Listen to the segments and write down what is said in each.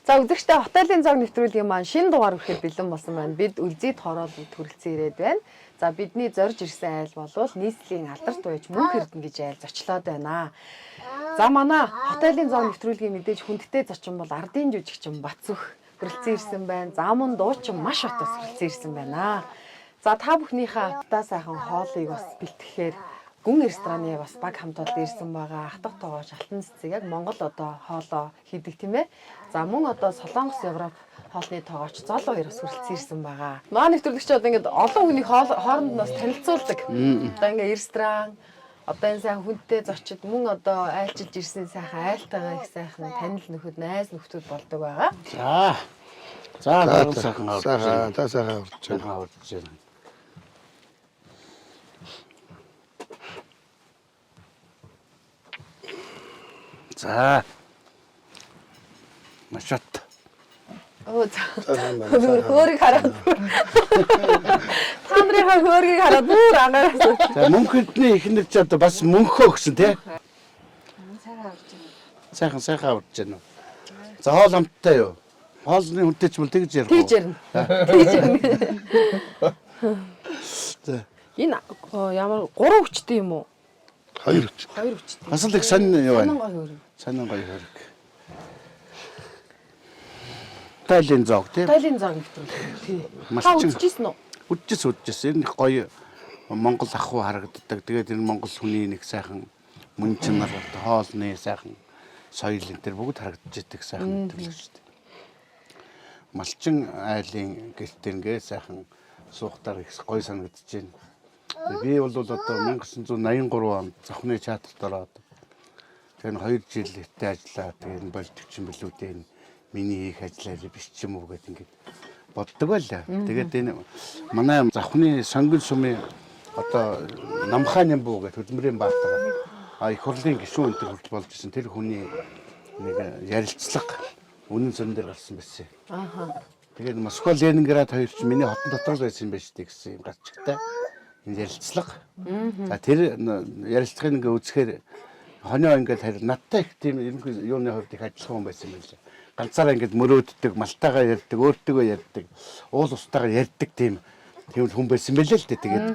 За үзэгчдээ хотелийн зог нэвтрүүлгийн маань шинэ дугаар хүрэхэд бэлэн болсон байна. Бид Үлзий Тороолд хүрэлцэн ирээд байна. За бидний зорж ирсэн айл болвол нийслэлийн алдарт байж Мөнх Эрдэнэ гэж айл зочлоод байна. За манай хотелийн зог нэвтрүүлгийн мэдээж хүндтэй зочин бол ардын жүжигчин Батсүх хүрэлцэн ирсэн байна. За мөн дуучин маш отос хүрэлцэн ирсэн байна. За та бүхнийхээ автаа сайхан хоолыг бас бэлтгэхээр Гүн рестораны бас баг хамт олон ирсэн байгаа. Хатах тоогооч алтан цэцэг яг Монгол одоо хоолоо хийдэг тийм ээ. За мөн одоо Солонгос Европ хоолны тоогооч Зол хоёр бас хүрэлцэн ирсэн байгаа. Манай нэвтрүүлэгч одоо ингээд олон хүний хоол хооронд нь бас танилцуулдаг. Одоо ингээд ресторан одоо энэ сайхан хүнтэй зочид мөн одоо айлчилж ирсэн сайхан айлтайгаа их сайхан танил нөхөд найз нөхдүүд болдог байгаа. За. За дөрөв сайхан авч. Сайхан, та сайхан авч байна. Сайхан авч байна. За. Машат. Өө за. Сайхан байна. сайхан. Хөөргийг хараад. Та нарынхаа хөөргийг хараад бүр ангараас. За мөнх эрдний эхнэр чи одоо бас мөнхөө гэсэн тий? Сайхан сайхан авч байна. За хоол амттай юу? Хоолны хүнтэй ч мөл тэгж ярих уу? Тэгж ярина. Тэгж ярина. За. Энэ ямар гурван хүчтэй юм уу? Хоёр хүч. Хоёр хүчтэй. Бас л их сонин юу Сонин байна? гоё хөөрөг. Сонин гоё хөрөг. Тайлын зоог тий? Тайлын зог нэвтрүүлэг. Тий. Маш Та чин. үзчихсэн үү? Үдчис үдчис. Энэ их гоё Монгол ахуй харагддаг. Тэгээд энэ Монгол хүний нэг сайхан мөн чанар хоолны сайхан соёл энэ төр бүгд харагдаж идэг сайхан нэвтрүүлэг шүү дээ. Малчин айлын гэрт ингээ сайхан суухтаар их гоё санагдаж байна. Би бол одоо 1983 онд Зохны театрт ороод тэгээд 2 жил ихтэй ажиллаа. Тэгээд энэ болтогч юм билүү дээ энэ миний хийх ажлаа биш ч юм уу гэд ингээд боддог байлаа. Тэгээд энэ манай Завхны сонгон сумын одоо Намхааны буу гэж хөдөлмөрийн баатар а их хурлын гишүүн энэ төр хүртэл болж исэн тэр хүний нэг ярилцлага үнэн зөрн дээр гарсан байсан. Ааха. Тэгээд Москва Ленинград хоёр чинь миний хотон дотор л байсан юм байна шүү дээ гэсэн юм гарчигтай энэ ярилцлага. За тэр ярилцлагыг ингээ үзэхээр хонио ингээд харин надтай их тийм ерөнхий юуны хувьд их адилхан хүн байсан юм байна лээ. Ганцаараа ингээд мөрөөддөг, малтайгаа ярьдаг, өөртөөгөө ярьдаг, уул устайгаа ярьдаг тийм тийм л хүн байсан байлээ л дээ. Тэгээд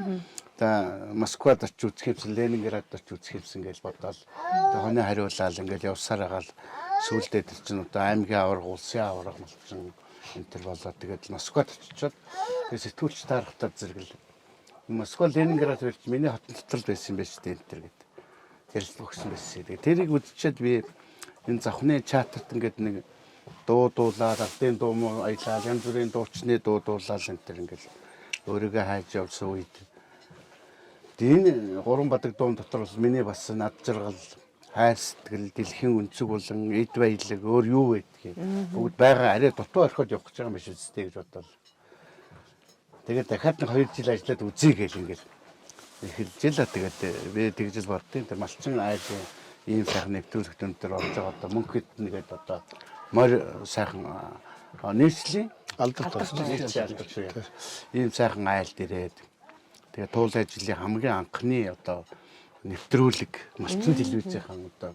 за Москвад очиж үзэх юмсан, Ленинградд очиж үзэх юмсан гэж бодоол. Тэгээ хонио хариулаад ингээд явсаар агаал сүүлдээ тэр чинь одоо аймгийн аварга, улсын аварга малчин энэ төр болоод тэгээд Москвад очичоод тэгээд сэтгүүлч таарахтаа зэрэгэл Москва Ленинград хоёр чинь миний хотон дотор л байсан юм байна шүү дээ энэ төр гэдэг ярилцлага өгсөн байсан. Тэгээд тэрийг үзчихэд би энэ завхны чатарт ингээд нэг дуу дуулаад ардын дуу муу аялал янз бүрийн дуучны дуу дуулаад энэ төр ингээд өөрийгөө хайж явсан үед энэ гурван бадаг дуун дотор бол миний бас над жаргал хайр сэтгэл дэлхийн өнцөг болон эд баялаг өөр юу байдгийг бүгд байгаа арай дутуу орхиод явах гэж байгаа юм биш үстэй гэж бодлоо. Тэгээд дахиад нэг 2 жил ажиллаад үзье гэл ингээл эхэлж л тэгээд би тэгж л боддیں۔ Тэр малчин айлын ийм сайхан нэвтрүүлэгт өндөр орж байгаа одоо мөнх хэднэ гээд одоо морь сайхан нийслэлийн Алдарт болсон. нийслэлийн алдарт шүү. Ийм сайхан айлд ирээд тэгээд туулай жилийн хамгийн анхны одоо нэвтрүүлэг малчин телевизийн одоо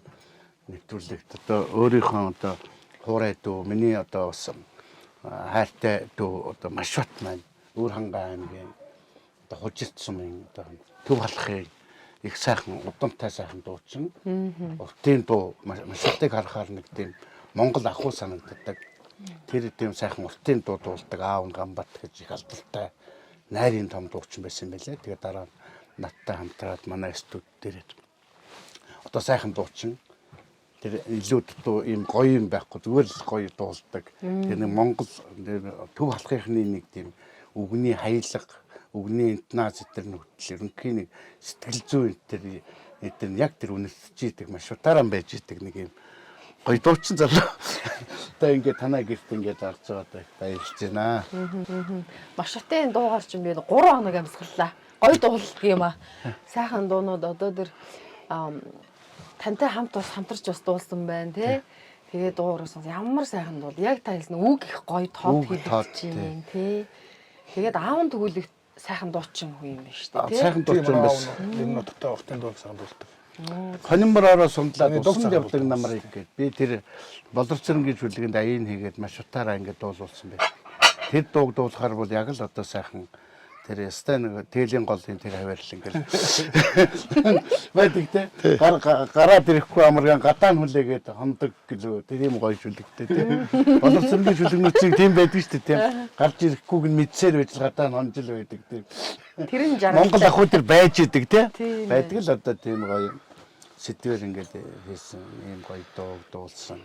нэвтрүүлэгт одоо өөрийнхөө одоо хуурай дүү миний одоо бас хайртай дүү одоо Машбат маань Өвөр хангай аймгийн одоо хужилт сумын одоо төв халахын их сайхан удамтай сайхан дуучин уртын дуу Машбатыг харахаар нэг тийм Монгол ахуй санагддаг. Тэр тийм сайхан уртын дуу дуулдаг аав нь Гамбат гэж их алдартай найрын том дуучин байсан байлээ. Тэгээ дараа нь надтай хамтраад манай студ дээр одоо сайхан дуучин тэр илүү дутуу ийм гоё юм байхгүй зүгээр л гоё дуулдаг. Тэр нэг Монгол төв халахынхны нэг тийм үгний хаялга, үгний интонац тэр нүтэл ерөнхий нэг сэтгэл зүйн тэр тэр нь яг тэр үнэлж идэг маш утааран байж идэг нэг юм гоё дуучин залуу. Одоо ингээд танаа гэрт ингээд орж байгаа их баярлж байна. Машатын дуугаар чинь би 3 хоног амьсгаллаа. Гоё дуулдаг юм аа. Сайхан дуунууд одоо тэр тантай хамт бас хамтарч бас дуулсан байна тий. Тэгээд дуугаар сонс ямар сайхан дуул. Яг та хэлсэн үг их гоё тод Үг тод, хэлэгдэж юм тий. Тэгээд аав нь тэгвэл их сайхан дуучин хүн юм байна шүү дээ тий. Сайхан дуучин байсан. Энэ ноттой уртын дуу сайхан дуулдаг. Хонин бороо сундлаад Таны дуг усан цагаан явдаг болдог намрыг гээд би тэр Болорцөрөн гэж хүлгэнд аян хийгээд маш утаараа ингээд дуулуулсан байх. Тэр дууг дуулахаар бол яг л одоо сайхан тэр ястай нэг тээлийн голын тэр хаваарлал ингээд байдаг те. Гар гараад ирэхгүй амархан гадаа нь хүлээгээд хондог гэлөө тэр юм гоё шүлэгтэй те. Болорцөрөнгийн шүлэгнүүцийг тийм байдаг шүү дээ те. Гарч ирэхгүйг нь мэдсээр байж л гадаа нь хонжил байдаг тийм. Тэр нь жаргалтай. Монгол ахуй тэр байж идэг те. Тийм ээ. Байдаг л одоо тийм гоё сэдвэр ингээд хийсэн ийм гоё дууг дуулсан.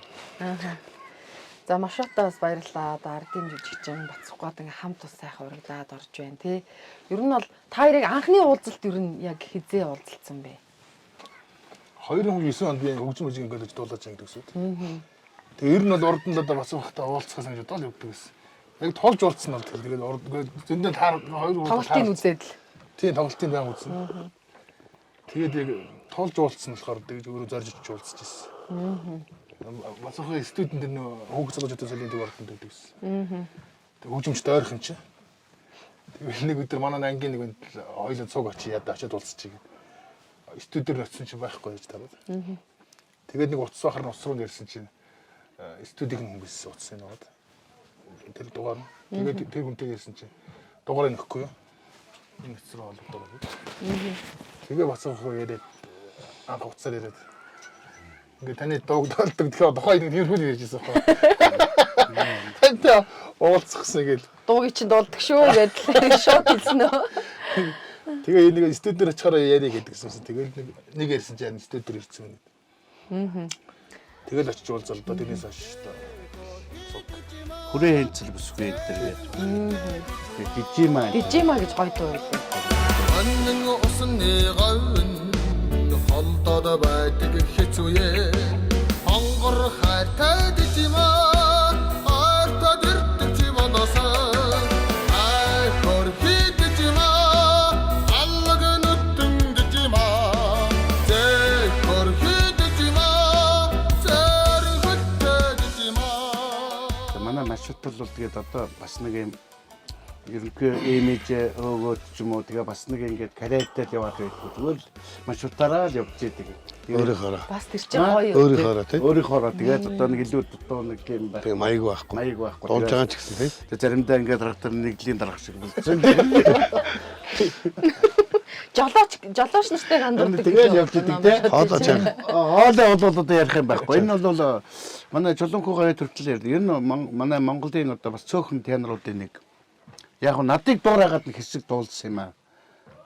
За Машуутаа бас баярлалаа. Одоо ардын жүжигчин Бацхгоод ингээ хамт ус сайхан урагдаад орж байна тий. Ер нь бол та хоёрыг анхны уулзалт ер нь яг хизээ уулзалцсан бэ? 2009 онд би хөгжим хөгжим ингээд дуулаж байгаа гэсэн үг. Тэгээ ер нь бол урд нь л одоо бас байхдаа уулзахаас гэж бодоод явдаг гэсэн. Яг тулж уулзсан бол тэгэл урд зөндөө таар хоёр гурав Тоглолтын үзээд л. Тийм, тоглолтын баян үзсэн. Тэгээд яг тулж уулзсан болохоор тэгж өөрөө зорж очиж уулзж ирсэн. Бацхын студент тэр нөө хүүхд залуучуудын соёлын төв ордонд байдаг гэсэн. Тэг хөгжимчд ойрох юм чи. Тэгэл нэг өдөр манай ангийн нэг хүнд хоёулаа цуг очие ядаа очиад уулзчих гээд. Студиэр очисон чинь байхгүй гэж тараад. Тэгээд нэг утас бахар ус руу нэрсэн чинь студийн хүн байсан утас нэг. Тэр дугаар нь. Тэгээд тэр хүнтэй ярьсан чинь дугаарыг нөхгүй юу? Энэ утас руу холбогдоо. Тэгээ бацаахаа яриад анх утсаар яриад ингээ таны дууг долдог тэгэхээр тухайн нэг тиймэрхүү ярьж байсан байхгүй. Тантай уулзахсан гээл. Дуугийн чинь дуулдаг шүү гэдэл шууд хэлсэн үү? Тэгээ энэ нэг студиэр очихороо яриа гэдэг юмсан. Тэгэл нэг нэг ярьсан чинь студиэр ирсэн юм. Тэгэл очиж уулзал одоо тэрнээс хойш одоо цуг. Хүрээ хэнцэл бүсгүй энэ төр гэдэг. Тэгээ дижима. Дижима гэж гоё дуу байлаа. Хонин усны говь холдоод байдаг хэцүүе. Хонгор хайртай дижима ойртоод ирдэг чи болосон. Ай хөрхи дижима аллаг нүтэн дижима. Зэ хөрхи дижима зэрэгтэй дижима. Манай Машут бол тэгээд одоо бас нэг юм ерөнхий имиж өөгөөд ч юм уу тэгээ бас нэг ингээд карьертай л яваад байдаг. Зүгээр л Машутаараа л явж идэг. Өөрийнхоороо. Бас тэр чинь гоё. Өөрийнхоороо тий. Өөрийнхоороо тэгээд одоо нэг илүү дутуу нэг юм байх. Тэгээ маяг байхгүй. Маяг байхгүй. Дуулж байгаа ч гэсэн тий. Тэгээ заримдаа ингээд дарахтар нэглийн дарах шиг болсон. Жолооч жолооч нартай гандурдаг. Тэгэл явж идэг те. Хоолой чанга. Хоолой бол одоо ярих юм байхгүй. Энэ бол манай Чулуунхүү гавьяа төртөл ярьдаг. Ер нь манай Монголын одоо бас цөөхөн теноруудын нэг. Яг нь надыг дуурайгаад нэг хэсэг дуулсан юм аа.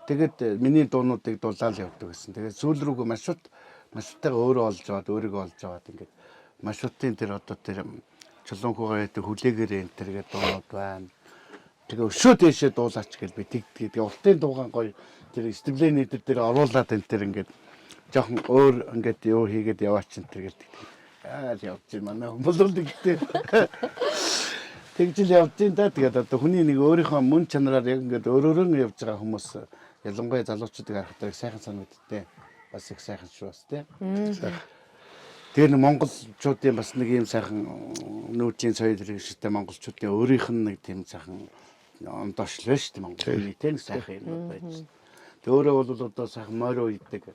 Тэгээд миний дуунуудыг дуулаад явдаг гэсэн. Тэгээд сүүл рүүгээ Машуттайгаа өөрөө олж аваад өөрийгөө олж аваад ингээд Машутын тэр одоо тэр Чулуунхүү гавьяатай хүлээгээрээ энэ тэр гээд дуунууд байна. Тэгээ өшөө дээшээ дуулаач гэж би тэгдэг. Тэгээ уртын дуугаан гоё тэр стеблэний дээр оруулаад энэ тэр ингээд жоохон өөр ингээд юу хийгээд яваач энэ тэр гэдэг. Аа л явж юм манай хүмүүс бол тэгтээ. Тэгжил явж юм да. Тэгээд одоо хүний нэг өөрийнхөө мөн чанараар яг ингээд өөрөөрөө нь явж байгаа хүмүүс ялангуяа залуучуудыг харахад их сайхан санагддээ. Бас их сайхан шүү бас тий. Тэр нэг монголчуудын бас нэг юм сайхан нүүдлийн соёл иргэншилтэй монголчуудын өөрийнх нь нэг тийм сайхан ондоошлоо шүү дээ монгол хүний тийм сайхан юм байж. Тэг өөрөө бол одоо сайхан морь уйдаг.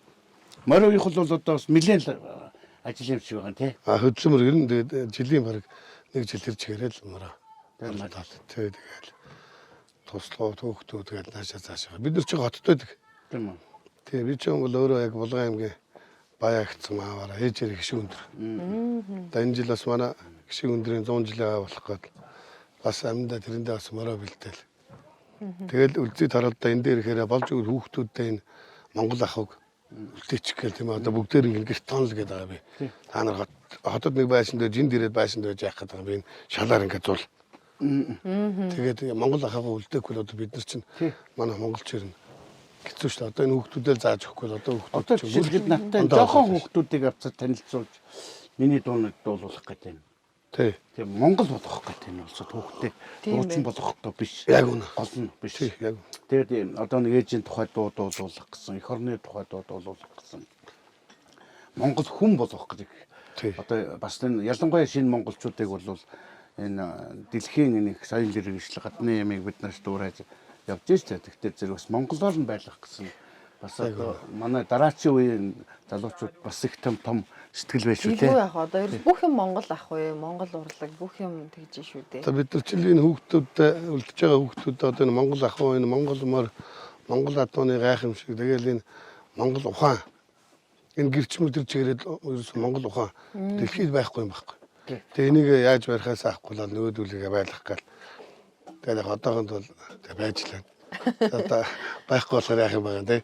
Морь уйх бол одоо бас нэлээд ажил юм шиг байгаа тий. А хөдөлмөр ер нь тэгээд жилийн бараг нэг жил тэр чигээрээ л мороо. Тий, тэгэл туслаа төөхтөө тэгэл наашаа цаашаа. Бид нар чи хотод байдаг. Тийм үү. Тий, би ч юм бол өөрөө яг Булган аймгийн Баяа гэсэн мааваараа ээжээр гişиг өндөр. Одоо энэ жил бас манай гişиг өндрийн 100 жилийн ай болох гээд бас амьдаа тэрэндээ бас мороо бэлдээл. Тэгэл үлзий таралдаа энэ дээр ирэхээр болж өгөх хүүхдүүдтэй энэ Монгол ахуйг үлдээчих гээл тийм ээ. Одоо бүгдээр ингэ гэрт тонл гэдэг байгаа би. Та нар хотод нэг байшин дээр жинд ирээд байшин дээр яах гэдэг юм би энэ шалаар ингэ зул. Тэгээд Монгол ахуйгаа үлдээхгүй л одоо бид нар чинь манай монголч ер нь хэцүү шүү дээ. Одоо энэ хүүхдүүдээ зааж өгөхгүй л одоо хүүхдүүд Одоо чинь жишээлбэл надтай ондоо жоохон болоод хүүхдүүдийг авцаа танилцуулж миний дуунууд дуулуулах гэдэг юм. Тий. Тийм Монгол болгох гэдэг нь улсад хүүхдээ Тийм дуучин ээ. болгох доо биш. Яг үнэ. Гол нь биш. Тий, яг үнэ. Тэгээд ийм одоо нэг ээжийн тухай дуу дуулуулах гэсэн, эх орны тухай дуу дуулуулах гэсэн. Монгол хүн болгох гэдэг. Тий. Одоо бас энэ ялангуяа шинэ монголчуудыг бол энэ дэлхийн энэ их соёл иргэншил гадны ямыг бид нарт дуурайж явж штэ. Тэгтээ зэрэг бас монголоор нь байлгах гэсэн Бас одоо манай дараачийн үеийн залуучууд бас их том том сэтгэл байж шүү Илүү те. яг одоо ерөөс бүх юм Монгол ах вэ? Монгол урлаг бүх юм тэгж шүү дээ. Одоо бид нар чинь энэ хүүхдүүдтэй үлдэж байгаа хүүхдүүд одоо энэ Монгол ах уу, энэ Монгол мор, Монгол адууны гайхамшиг тэгэл энэ Монгол ухаан энэ гэрчмэл төр чигээрээ ерөөсөн Монгол ухаан дэлхийд байхгүй юм байхгүй. Тэгээ энийг яаж барихаас авахгүй л нөгөөдүүлгээ байлгах гал. Тэгээд яг одоохонд бол тэг байж л байна. Одоо байхгүй болохоор яах юм байгаа те.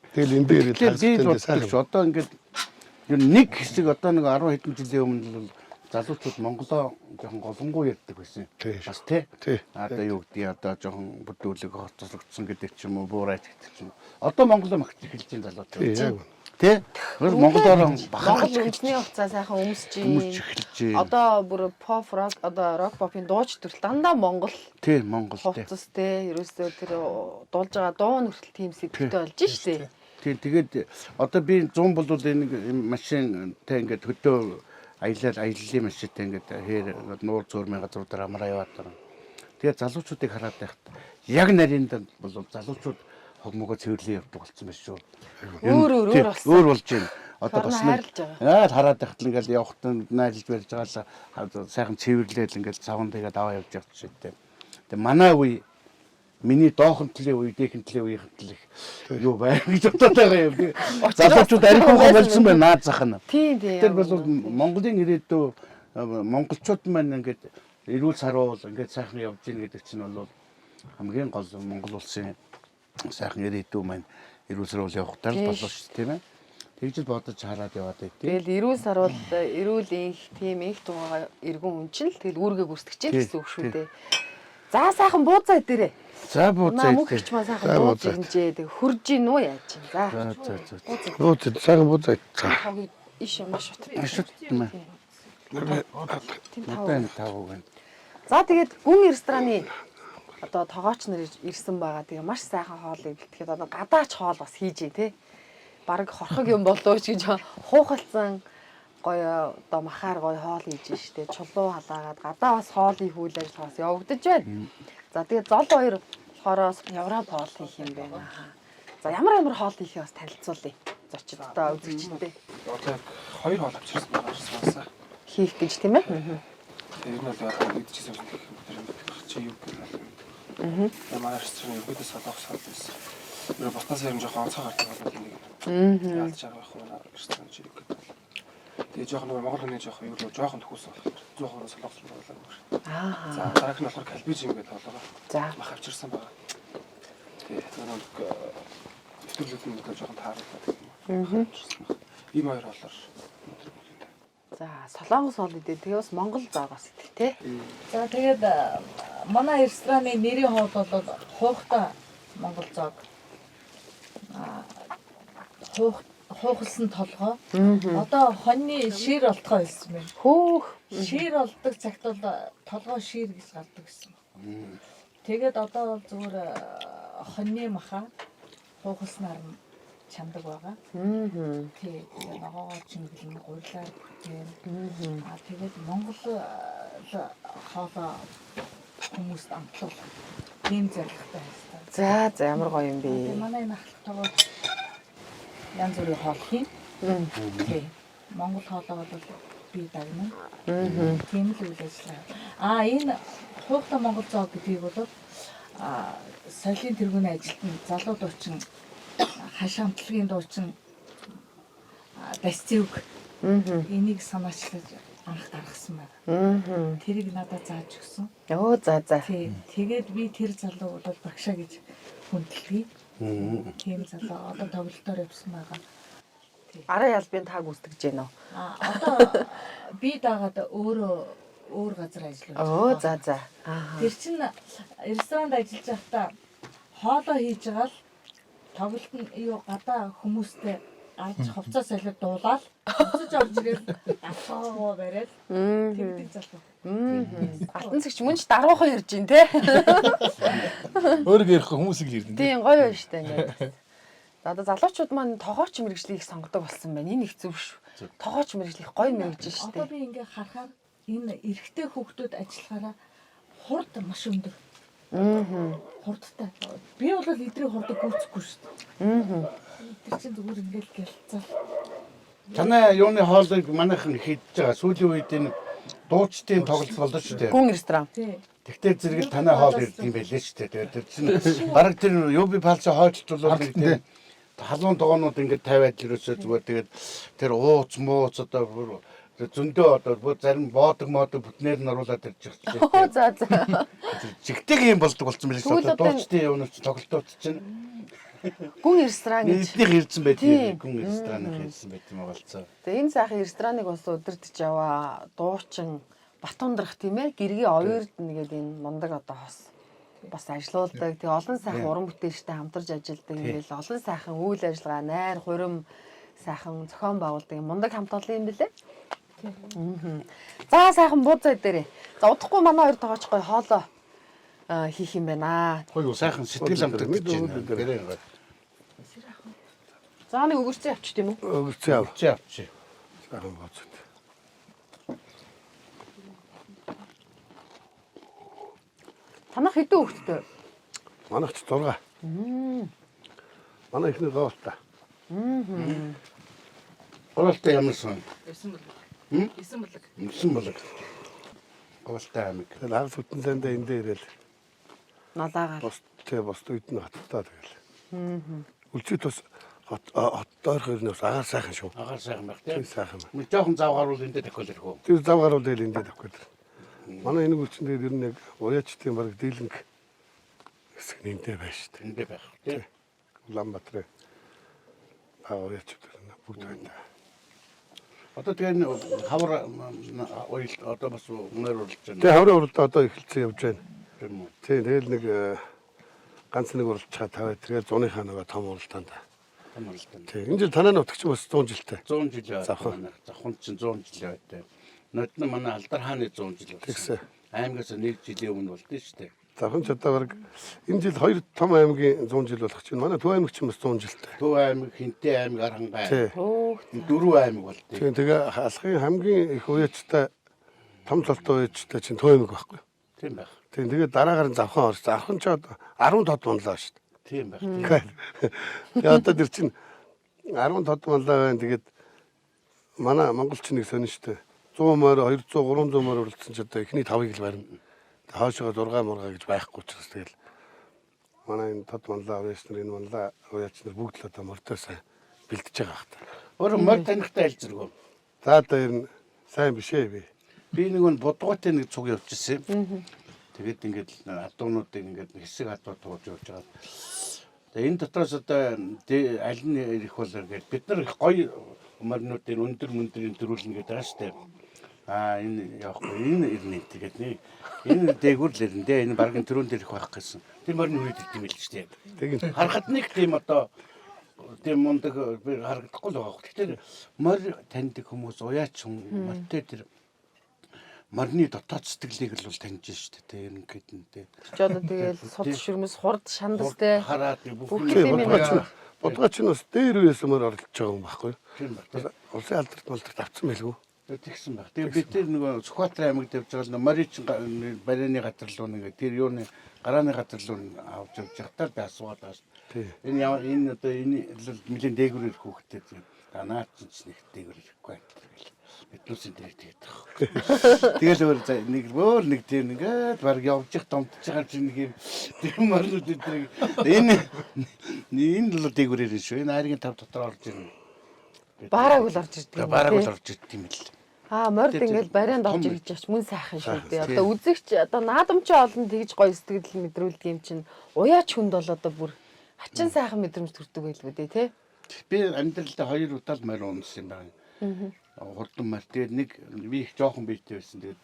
Тэгэл энэ дээр Тэгэхээр би л л боддог сайхан. шүү. Одоо ингээд ер нь нэг хэсэг одоо нэг 10 хэдэн жилийн өмнө бол залуучууд Монголоо жоохон голонгуу ярьдаг байсан. Тий. Бас тий. Тий. Одоо юу гэдгийг одоо жоохон бүдүүлэг хоцрогдсон гэдэг ч юм уу, буурайч гэдэг ч юм уу. Одоо Монголоо магтж эхэлж байна залуучууд. Тий, яг үнэ. Тий. Тэр Монголоор бахархаж Монгол өмчний хувцас сайхан өмсөж өмсөж эхэлж байна. Одоо бүр pop rock одоо rock pop-ын дууч төрөл дандаа Монгол Тий, Монгол тий. хувцас те ерөөсөө тэр дуулж байгаа дуу нь хүртэл тийм сэдвтэй болж штэ. Тий, тэгээд одоо би 100 болвол энэ нэг машинтай ингээд хөдөө аялал аяллаа машинтай ингээд хээр ингээд нуур зөөрмийн газруудаар амраа яваад байгаа. Тэгээд залуучуудыг хараад байхад яг нарийн данд бол залуучууд хогмогоо цэвэрлэн явдаг болсон байх шүү. Өөр, өөр, Тий, өөр болсон. Өөр болж байна. Одоо Хорно бас нэг хайрлаж байгаа. аа хараад байхад л ингээд явахтаа найрлж барьж байгаа л сайхан цэвэрлээл ингээд савн тэгээд аваа явж явах жишээтэй. Тэгээд манай үе миний доохон төлөө үе, дээхэн төлөө үеийн төлөө их юу байна гэж бодоод байгаа юм. Залуучууд архиухан болсон байна наад зах нь. Тийм тийм. Тэр бол Монголын ирээдүй монголчууд маань ингээд эрүүл саруул ингээд сайхан явж гин гэдэг чинь бол хамгийн гол Монгол улсын сайхан ирээдүй маань эрүүл саруул явахтаа л Тийм болов шүү тийм ээ. Тэгж л бодож хараад яваад байт. Тэгэл эрүүл саруул эрүүл инх тийм инх тугаа эргэн хүн чинь л тэгэл үүргээ гүйцэтгэж чинь Тий, гэсэн үг шүү дээ. За сайхан бууцаа дээрээ. За бууцаа Наа мөнх идэ. хич маа сайхан За, бууз бууз ирнжээ. Тэг хөрж ийн үү яаж чинь. За. За за за. Бууз сайхан бууз. За. Тавыг иш маш утга. Маш утга. Тийм тав. Одоо энэ тавг байна. За тэгээд гүн рестораны одоо тогооч нар ирсэн байгаа. Тэгээ маш сайхан хоолыг бэлтгэхэд одоо гадаач хоол бас хийж ий те. Бараг хорхог юм болов ч гэж хуухалцсан гоё одоо махаар гоё хоол хийж штэ. Чулуу халаагаад гадаа бас хоол хийх үйл ажиллагаа бас явагдаж байна. За тэгээд зол хоёр болохоор Европ хоол хийх юм байна. За ямар ямар хоол хийхээ бас танилцуулъя. Зочдтой үзэгчтэй Одоо яг хоёр хоол авчирсан байгаа ресторанаас. хийх гэж тийм ээ. Тэгээ ер нь бол яг идчихсэн юм шиг бид нар мэдэх чи юу гэх юм бэ. Аа. Манай ресторан ерөөдөө солонгос хоол байсан. Ер нь бутаас ер нь жоохон онцгой гардаг бол нэг юм. Ялж байгаа байх уу ресторан чи юу гэдэг. Тэгээ жоохон нөгөө монгол хүний жоохон юу л жоохон төхүүлсэн болохоор 100% солонгос руу болоогүй. Аа. За дараах нь болохоор кальбижим гэдэг хоолоо. За. Мах авчирсан байгаа. Тэгээ тэр нэг нэвтрүүлэг нь одоо жоохон тааруулаад гэх юм уу. Аа. Ийм хоёр хоолоор өндөр бүлээн. За солонгос хоол идэ. Тэгээ бас монгол зоог бас идэх те. За тэгээд манай рестораны нэрийн хоол бол хуухтай монгол зоог. Аа, Хуух хуухалсан толгой. Одоо хоньны шир олдгоо байсан байна. Хөөх. Шир олдог цагт бол толгой шир гэж гардаг гэсэн. Тэгээд одоо бол зүгээр хоньны маха хуухалснаар нь чамдаг байгаа. Тий, тэгээ ногоогоо чимгэлэн гурилаар бүтээн. Аа тэгээд Монгол хоолоо хүмүүст амтлуулах тийм зорилготой байсан. За за ямар гоё юм Тэгээ бэ. манай энэ ахалтайгаа янз бүрийн хоол хийн. Тий. Монгол хоолоо бол би дагна. Тийм л үйл ажиллагаа. Аа энэ хуухтай Монгол зоог гэдгийг бол аа соёлын тэргүүний ажилтан залуу дуучин хашаа амтлагийн дуучин Дасцэвг энийг санаачлаж анх гаргасан байна. Тэрийг надад зааж өгсөн. Өө за за. Тий. Тэгээд би тэр залуу бол багшаа гэж хүндлэе. Тийм залуу одоо тоглолтоор явсан байгаа. Арын албын тааг үүсгэж гэнэ үү? А одоо би дагаад өөрөө өөр газар ажиллаж Өө за за. Аа. Тэр чин ресторанд ажиллаж байхдаа хоолоо хийж байгаа л тоглолт нь юу гадаа хүмүүстэй гарч хувцас солиод дуулаад буцаж орж ирээд авцаагоо бариад тэгдэг залуу. Алтан цэгч мөн ч даруухан ярьж гин те. Өөрөг ярихгүй хүмүүсийг л ирдэн. Тийм гоё байна штэ ингээд. За одоо залуучууд маань тогооч мэрэгжлийг сонгодог болсон байна. Энэ их зөв шүү. Тогооч мэрэгжил их гоё мэрэгжил Одоо штэ. би ингээ харахаар энэ эрэгтэй хүүхдүүд ажиллахаараа хурд маш өндөр. Аа. Хурдтай. Би бол эдрийг хурдаг гүйцэхгүй шүү дээ. Аа. Тэр чинь зүгээр ингээл гялцаал. Танай юуны хоолыг манайхан хийдэж байгаа. Сүүлийн үед энэ дуучдын тоглолт боллоо шүү дээ. Гүн ресторан. Тий. Тэгтээ зэрэг л танай хоол ирдэг юм байлээ шүү дээ. Тэгээд тэр чинь бараг тэр UB палцаа хойдолтол нэг тийм халуун тогоонууд ингээд тавиад л ерөөсөө зүгээр тэгээд тэр ууц мууц одоо бүр зөндөө одоо бүр зарим боодог моодог бүтнээр нь оруулаад ирж байгаа Оо за за. Жигдэг юм болдог болсон байлээ шүү Тэгвэл дээ. одоо энэ- Дуучдын юунууд чинь тоглолтууд чинь Гүн ресторан гэж. эднийх ирсэн байт Тийм. юм. Гүн рестораных ирсэн байт юм болцоо. Тэгээ энэ сайхан рестораныг бас удирдах яваа дуучин Батундрах тийм ээ гэргийн оюурдна гэдэг энэ мундаг одоо хос бас ажилуулдаг. Тэгээ олон сайхан уран бүтээлчтэй хамтарч ажилладаг. Ингээл олон сайхан үйл ажиллагаа, найр, хурим сайхан зохион байгуулдаг юм мундаг хамт олон юм билээ. Мгм. За сайхан бууз дээрээ. За удахгүй манай хоёр тоогооч гой хоолоо хийх юм байна. Гоё сайхан сэтгэл амтагдаж байна. Гэрээ гоё. За нэг өгөрцөн явчих тийм үү? Өгөрцөн яв. Чи авчи. Сайхан бооцоод. Танах хэдэн хүүхэдтэй? Манайх ч 6. Манай эхнэр гоолтой. Гуралтай ямар сон? 9 бүлэг. Хм? 9 бүлэг. 9 болог. Гуралтай аймаг. Тэгэл хагас бүтэн сайндаа эндээ ирээл Налаагаал. бос тэ бос үед нь хоттой тэгэл. Үлзийт бас хот хот ойрхон ирнэ бас агаар сайхан шүү. Агаар сайхан байх Тийм тийм. сайхан байна. Нэг жоохон зав гарвал эндээ тохиол ирэх үү? Тэр зав гаруул дээр эндээ тавих гэдэг. Манай энэ үлчин дээр ер нь яг уяачдын баг дийлэнх хэсэг нь эндээ байна шүү дээ. Эндээ байх тийм. Улаанбаатарын бага уяачд бүгд байна. Одоо тэгээ энэ хавар уялт одоо бас мөр урлж байна. Тэгээ хаврын уралдаа одоо эхэлсэн явж байна. Тийм үү? Тийм тэгэл нэг ганц нэг уралдчаа тавиад тэгэл зуныхаа нөгөө том уралдаанд. Том уралдаан. Тийм энэ жил танаа нутагч бас 100 жилтэй. 100 жил Завхан. манай завхан чинь 100 жил байтай. Нодно манай Алдар хааны 100 жил болсон. Тэгсэн. Аймгаас нэг жилийн өмнө болдсон шүү дээ. Завхан ч одоо баг энэ жил хоёр том аймгийн 100 жил болох чинь манай Төв аймаг ч бас 100 жилтэй. Төв аймаг, Хинтээ аймаг, Архангай. Тийм. Хөөх. Энэ дөрвөн аймаг болдсон. Тийм тэгээ алхын хамгийн их уяачтай том цолтой уяачтай чинь Төв аймаг байхгүй. Тийм байх. Тийм тэгээ дараагаар нь завхан орсон. Завхан ч одоо 10 тод унлаа шүү дээ. Тийм байх. Тэгээ одоо тэр чинь 10 тод маллаа байна. Тэгээд манай монголч нэг сонин шүү дээ. 100 морь, 200, 300 морь уралдсан ч одоо эхний тавыг л барина. Тэг хойшоо 6 мурга гэж байхгүй учраас тэгэл манай энэ тод маллаа уяач нар энэ маллаа уяач нар бүгд л одоо морьтой сайн бэлдэж байгаа хта. Өөр морь танихтай аль зэрэг. За одоо ер нь сайн биш ээ би. Би нэг нь будгуутай нэг цуг явчихсан юм. Тэгээд ингээд адуунуудыг ингээд хэсэг адуу тууж явж байгаа. Тэгээ энэ дотроос одоо аль нь ирэх бол гээд бид нар их гоё моринуудын өндөр мөндрийн төрүүлнэ гэдэг байгаа шүү дээ. Аа энэ явахгүй энэ ирнэ тэгээд нэг энэ дээгүүр л ирнэ дээ энэ баг энэ төрөнд ирэх байх гэсэн. Тэр морин үед ирд юм л шүү дээ. Тэгин. Харахад нэг тийм одоо тийм мундаг би харагдахгүй л байгаа. Тэгэхээр морь таньдаг хүмүүс уяач хүн морьтой тэр морины дотоод сэтгэлийг л бол таньж шүү дээ. Тэр ингээд нь тэ. Чи одоо тэгэл суд ширмэс хурд шандас те. Хараад бүх Бүх Тийм юм будгаач нь будгаач нь бас дээр үеэс морь оролцож байгаа юм байхгүй юу? Тийм баг. Бас Улсын алдарт малдарт авцсан байлгүй. Тэгсэн баг. Тэгээ бид тэр нөгөө Сүхбаатар аймагт явж байгаа л морь чин барины газар руу нэг тэр юуны гарааны газар руу авч явж байхдаа л би асуугаад байгаа шүү. Тийм. Энэ ямар энэ одоо энэ л нэлийн дээгүүр ирэх хүүхдтэй тийм. За наад чинь ч нэг дээгүүр ирэхгүй байна гэл. Биднүүсийн дээр тэгээд байгаа. Тэгэл өөр за нэг өөр нэг тийм ингээд баг явж их домтж байгаа чинь нэг юм тийм морнууд өдрийг энэ энэ л дээгүүр ирнэ шүү. Энэ айргийн тав дотор орж ирнэ. Барааг л орж ирдэг юм Барааг тий. л орж ирдэг юм л. Аа морд Тэр ингээл барианд орж том ирж яч мөн сайхан шүү дээ. Тийм. Одоо үзэгч одоо наадамчин олон тэгж гоё сэтгэл мэдрүүлдэг юм чинь уяач хүнд бол одоо бүр хачин сайхан мэдрэмж төрдөг байлгүй дээ тий. Би амьдралдаа хоёр удаа л морь унсан юм байна. Хурдан морь. Тэгээд нэг би их жоохон биетэй байсан. Тэгээд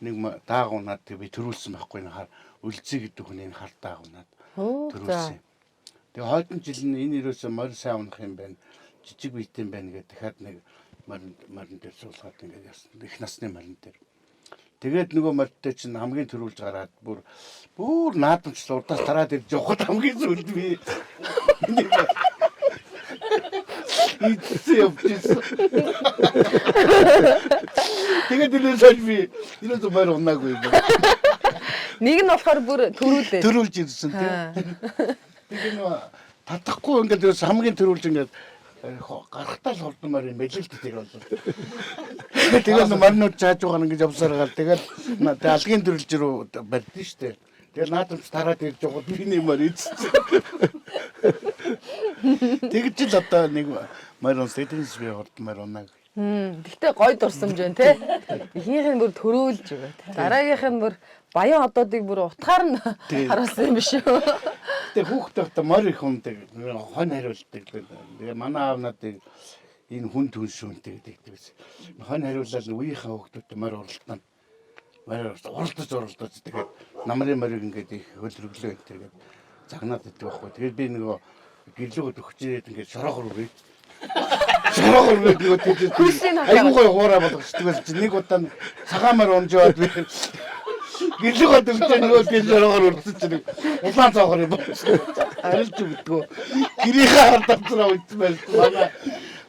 нэг дааг унаад тэгээд би төрүүлсэн байхгүй энэ хар үлзий гэдэг хүн энэ хар дааг унаад Хөө, за. төрүүлсэн. Тэгээд хойдон жил нь энэ ерөөсөө морь сайн унах юм байна. Жижиг биетэй юм байна гэдэг дахиад нэг морин морин дээр суулгаад ингээд явсан. Их насны морин дээр. Тэгээд нөгөө морьтой чинь хамгийн төрүүлж гараад бүр бүр наадамчлал урдаас тараад ирж явхад хамгийн сүүлд би идсэн явж ирсэн. Тэгээд тэрнээс хойш би ерөөсөө морь унаагүй юм. Нэг нь болохоор бүр төрүүлээ. Төрүүлж ирсэн тийм. Тэгээ нөгөө татахгүй ингээд ерөөс хамгийн төрүүлж ингээд гарахтаа л хурдан морь юм байл л дээ тэр бол. Тэгээд нөө моринууд чааж байгаа ингэж явсаар гал тэгэл тэг алгийн төрөлж рүү барьдсан шүү дээ. Тэгэл наадамч тараад ирж байгаа би нэг морь идсэн. Тэгж л одоо нэг морь унсаа тэрнээс би хурдан морь унаа. Гэхдээ гой дурсамж байна те. Эхнийх нь бүр төрөөлж байгаа. Дараагийнх нь бүр баян одоодыг бүр утгаар нь харуулсан юм биш үү? Гэтэ хүүхдээ одоо морь их ундаг, хонь хариулдаг. Тэгээ манай аав надыг энэ хүн түншүүнтэй гэдэг байсан. Хонь хариулаад үеийнхээ хүүхдүүдтэй морь уралдана. Морь уралдаж уралдаж тэгээд намрын морийг ингээд их хөлрөглөө энэ тэгээд загнаад иддэг байхгүй. Тэгээд би нөгөө гэрлүүгд өгч ирээд ингээд шороогор үрээ. Шороогор үрээ нөгөө тэгээд айгүй гой хуурай болгочдөг байсан чинь нэг удаа цагаан морь унж яваад би гэрлүүгд өгч нөгөө би шороогор үрсэн чинь нэг улаан цоохор юм байна. Арилж өгдгөө. Гэрийнхээ хар давцраа үйдсэн байсан.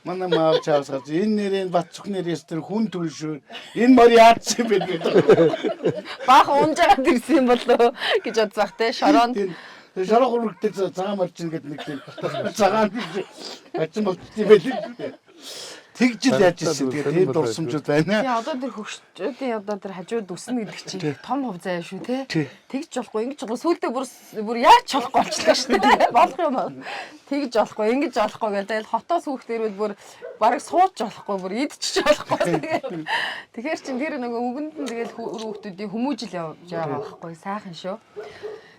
Манай маав чаавс гарч энэ нэрийн Батцөх нэрээс тэр хүн түлшүү энэ морь яадсан юм бэ гэдэг. Баахан унжаад ирсэн юм болоо гэж бодсоох те шороонд. Тэр шороо хүрэгтэй цагаан морь чинь гэдэг нэг тийм цагаан биш. Бачин болчихсон юм байл. Тэгж л яаж ирсэн. Тэгээ тийм дурсамжууд байна. Тий одоо тэр хөгшчүүдийн одоо тэр хажууд өснө гэдэг чинь том хувь заяа шүү те. Тэгж болохгүй ингэж болохгүй сүултээ бүр бүр яаж болохгүй болчихлоо шүү дээ. Болох юм аа. Тэгж болохгүй ингэж болохгүй гэл тэгэл хотоос хүүхд ирвэл бүр бараг сууж болохгүй бүр идчих болохгүй. Тэгэхээр чин тэр нөгөө үгэнд нь тэгэл хүүхдүүдийн хүмүүжил явж байгаа байхгүй сайхан шүү.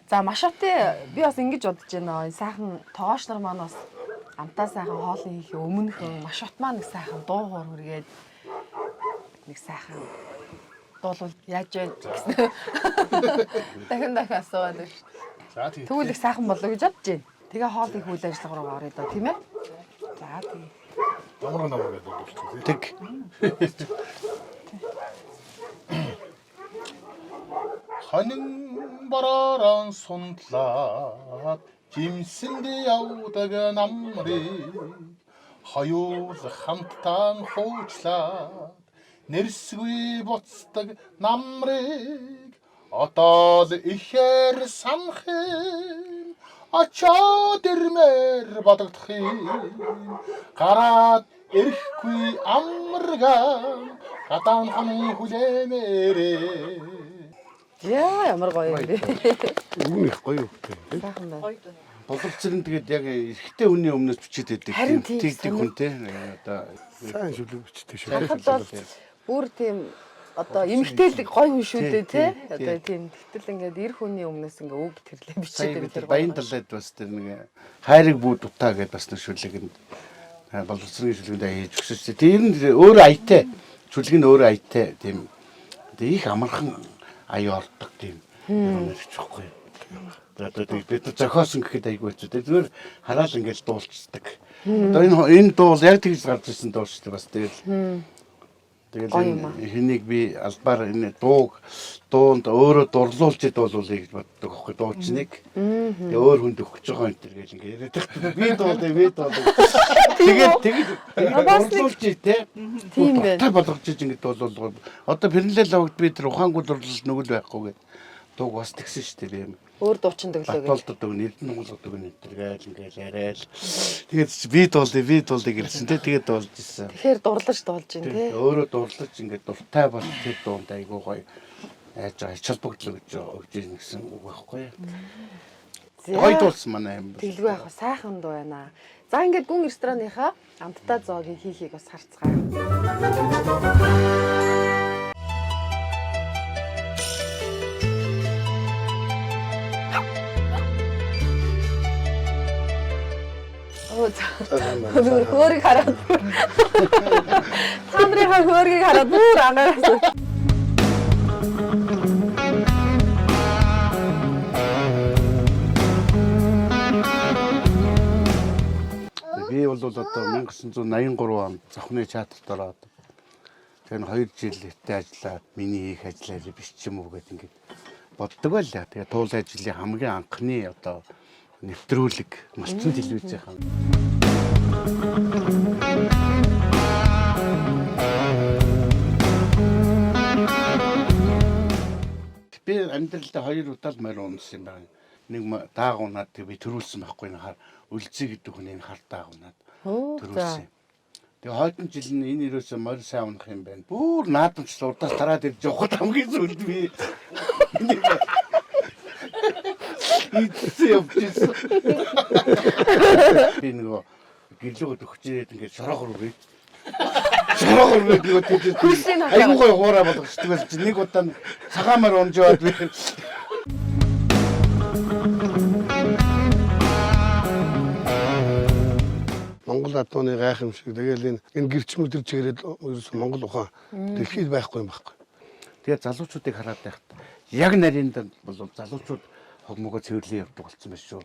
За Машаты би бас ингэж бодож байна. Сайхан тогоош нар маань бас амтаа сайхан хоолны хийхээ өмнөхөн Машот маань нэг сайхан дуу хоор хүргээд нэг сайхан дуулвал яаж вэ гэсэн. Дахин дахин асууад байна шүү. За тий. Тэгвэл их сайхан болов гэж бодож байна. Тэгээ хоол их үйл ажиллагаа руу орё доо тийм ээ. За тий. Намар намар гэдэг болчих тий. Тэг. Хонин боророн сундлаад жимсэнд явдаг намрыг хоёул хамтан хуучлаад нэрсгүй буцдаг намрыг одоо л ихээр санах юм очоод ирмээр бодогдох юм гараад ирэхгүй амарган гадаан хонин хүлээмээрээ. Яа ямар гоё юм бэ. Үгэн их гоё үгтэй. Сайхан байна. Боловцрын тэгээд яг эрэгтэй хүний өмнөөс бичээд байдаг. Харин тийм, Тэгдэг хүн те. Одоо Сайн шүлэг бичдэг шүү. Харахад бол бүр тийм одоо эмгтээлэг гоё хүн шүү дээ тий. Одоо тийм тэгтэл ингээд эр хүний өмнөөс ингээ үг тэрлээ сая бичээд бид тэр баян далайд бас тэр нэг хайрыг бүү дутаа гэдээ бас нэг шүлгэнд боловсрын шүлгэнд хийж өгсөн шүү дээ. Тэр нь өөрөө аятай. Шүлэг нь өөрөө аятай тийм. Тэгээ их амархан аяа ордог тийм юм ярьчихгүй. Одоо тэг бид нар зохиосон гэхэд айгүй хэцүү. Тэг зүгээр хараал ингээд дуулцдаг. Одоо энэ энэ дуул яг тэгж гарч ирсэн дуу шүү дээ бас тэгэл. Тэгэл энэ хэнийг би албаар энэ дууг дуунд өөрөө дурлуулж дуулуулъя гэж боддог аахгүй дуучныг. Тэгээ өөр хүнд өгч байгаа юм төр гэл ингээд яриад байх. Би дуулъя, би дуулъя. Тэгээд тэгээд дурлуулж те. Тийм байна. Та болгож иж ингээд дуулуул. Одоо Пернлэл лавгд би тэр ухаангүй дурлал нүгэл байхгүй гэд дууг бас тэгсэн шүү дээ юм. Өөр дуучин дөглөө гэж. Батболдод өгнө, Эрдэнэ Монголд өгнө энэ төр гээл ингээл яриад. Тэгээд чи би дуулъя, би дуулъя гэсэн те. Тэгээд дуулж ирсэн. Тэгэхээр дурлаж дуулж байна тий. Өөрөө дурлаж ингээд дуртай бол тэр дуунд айгуу гоё яаж байгаа ач холбогдол өгж өгж ийн гэсэн үг байхгүй юу? Гоё дуулсан манай юм. Тэглгүй яг сайхан дуу байна. За ингээд гүн рестораныхаа амттай зоогийн хийхийг бас харцгаая. Оо за. Хөөргийг хараад. Та нарынхаа хөөргийг хараад бүр ангараас. Би бол одоо 1983 онд Зохны театрт ороод тэр нь 2 жил ихтэй ажиллаад миний хийх ажлаа биш ч юм уу гэд ингээд боддог байлаа. Тэгээ туулай жилийн хамгийн анхны одоо нэвтрүүлэг малчин телевизийнхэн Би амьдралдаа хоёр удаа л морь унсан юм байна. Нэг даагунаад тэг би төрүүлсэн байхгүй энэ хар үлзий гэдэг хүн энэ хар даагунаад төрүүлсэн. Тэгээ хойдон жил нь энэ ерөөсөө морь сайн унах юм байна. Бүр наадамч урдаас тараад ирж явахад хамгийн сүүлд би идсэн явж ирсэн. Би нөгөө гэрлүүгд өгч ирээд ингээд шороогор үрээ. Шороогор үрээ нөгөө тийж Хөрсийн хахаа. айгуу гоё хуурай болгочдөг байсан чинь нэг удаа нь цагаан морь унж яваад би Монгол адууны гайхамшиг тэгэл энэ гэрчмэл тэр чигээрээ ерөөсөн Монгол ухаан дэлхийд байхгүй юм байхгүй. Тэгээ залуучуудыг хараад байхад яг нарийн данд бол залуучууд хог могоо цэвэрлэн явдаг болсон байх шүү.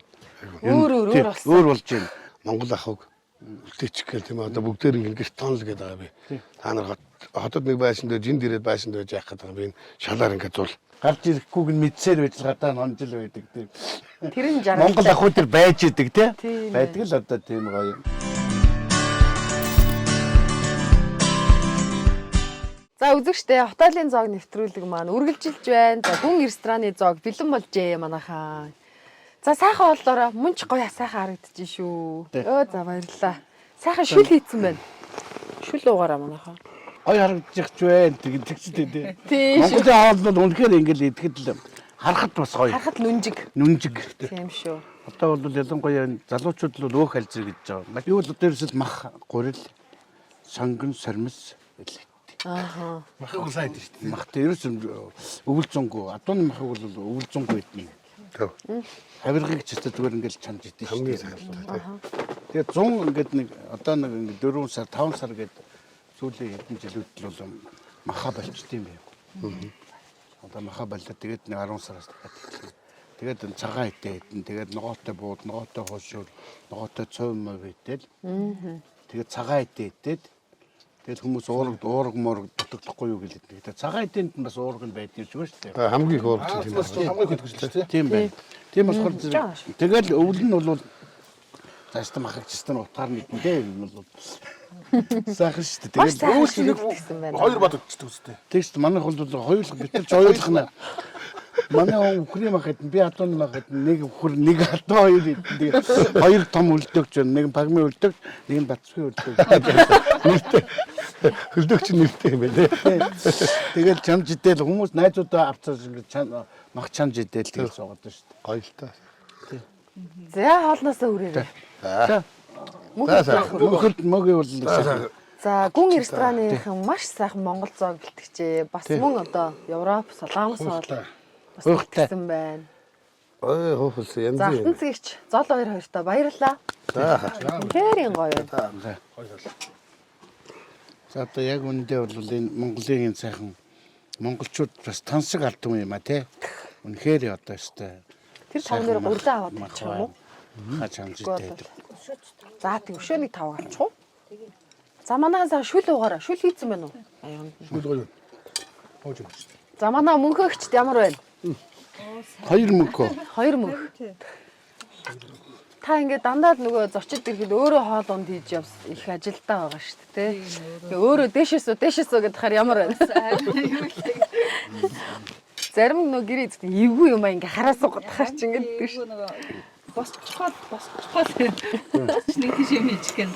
Өөр өөр өөр Тийм, болсон. Өөр болж байна. Монгол ахуйг үлдээчих гээл тийм ээ одоо бүгдээр ингэ гэрт тонл гэдэг байгаа би. Та нар хотод нэг байшин дээр жинд ирээд байшин дээр яах гэдэг юм би энэ шалаар ингэ зул. Гарч ирэхгүйг нь мэдсээр байж л гадаа нь хонжил байдаг тийм. Тэр нь жаргалтай. Монгол ахуй дээр байж идэг тий. Тийм ээ. Байдаг л одоо тийм гоё юм. За үзэгчдээ Хотоолын зоог нэвтрүүлэг маань үргэлжилж байна. За гүн рестораны зоог бэлэн болжээ манайхаа. За сайхан хооллоороо мөн ч гоё сайхан харагдчих шүү. Тий. Өө за баярлалаа. Сайхан шүл хийцэн байна. Шүл уугаараа манайхаа. Гоё харагдчих ч вэ тэг тэгч тий. Тийм шүү. Монголын хоол бол үнэхээр ингээл идэхэд л харахад бас гоё. Харахад нүнжиг. Нүнжиг. Тийм шүү. Одоо бол ялангуяа энэ залуучууд л өөх альзэр гэж байгаа. Юу бол дээрсэл мах, гурил, сонгон, сормис л. Ааха. Махыг бол сайн идэж шүү дээ. Махтай ерөөсөн өвөл зунгүй. Адууны махыг бол өвөл зунгүй идэнэ. Төв. Авиргыг ч гэсэн зүгээр ингээл чамж идэн шүү Хамгийн дээ. сайн л та тий. Тэгээ 100 ингээд нэг одоо нэг ингээд 4 сар 5 сар гээд сүүлийн хэдэн жилүүд л бол маха болчтой юм байна. Одоо маха боллоо тэгээд нэг 10 сараас дахиад эхэлнэ. Тэгээд энэ цагаан хитэ хитэн тэгээд ногоотой бууд, ногоотой хуушуур, ногоотой цов мов итэл. Тэгээд цагаан хитэ хитэд тэгээд хүмүүс уураг уураг муураг дутагдахгүй юу гэлээд. Тэгээд цагаан хитэнд нь бас уураг нь байдаг юм шиг байна шүү дээ. А, Хамгийн их уурч Аа тийм бас байна. хамгийн их хөдөлгөж шүү дээ. Тийм байна. Тийм болохоор Жаа. зэрэг тэгэл өвөл нь бол зааштай махагч стан утгаар мэдэн дээ юм бол сайхан шүү дээ. Маш Тэгэл сайхан Өөс нэг шүлэгдсэн байна. Хоёр бод өгчдөг үстэй. тэгс манайх бол хоёулах битэрч хоёулах нь манай хүн үхрийн мах хэдэн би адууны мах хэдэн нэг үхэр нэг адуу хоёр хэдэн тэгээ хоёр том үлдөөгч байна. Нэг нь пагмын үлдөөгч, нэг нь батсгийн үлдөөгч. Нэртэй. Хөлдөөгч нэртэй юм байна тий. Тэгэл чамж идэл хүмүүс найзуудаа авцаас ингээд мах чамж идэл тэгэл суугаад байна шүү дээ. Гоё л та. За хоолноосоо үрээрэй. За Мөнх За, сайхан. мөхөрд мөгийн бол сайхан. За гүн рестораныхан маш сайхан монгол зоог бэлтгэжээ. Бас мөн одоо Европ, Солонгос хоол бас Хуйхтай. бэлтгэсэн байна. Ой хөөхөлсөн янз За бүр. алтан цэгч зол хоёр хоёртой баярлалаа. За. Үнэхээр гоё юм. За. За одоо яг үүндээ бол энэ Монголын энэ сайхан монголчууд бас тансаг алдан юм а тий. Үнэхээр одоо өстэй. Тэр таван дээр гурлаа аваад тавьчих юм уу? Ха чамжтай байдаг. За тэг өшөө нэг тавг авчих уу? За манай за шүл уугаараа шүл хийцэн байна уу? Аяа. Шүл гоё юу. Хууж өгч. За манай мөнхөгчд ямар байна? Хоёр мөнхөө. Хоёр мөнх. Та ингээд дандаа л нөгөө зочид ирэхэд өөрөө хоол унд хийж явс их ажилтаа байгаа шүү дээ, тэ. Тэгээ өөрөө дээшээсөө дээшээсөө гэдгээр ямар байна? Зарим нөгөө гэрээ эзэд эвгүй юм а ингээ хараа суугаад чи ингээд гэдэг шүү. Нөгөө босчхоод босчхоод нэг тийш юм хийчих гэн.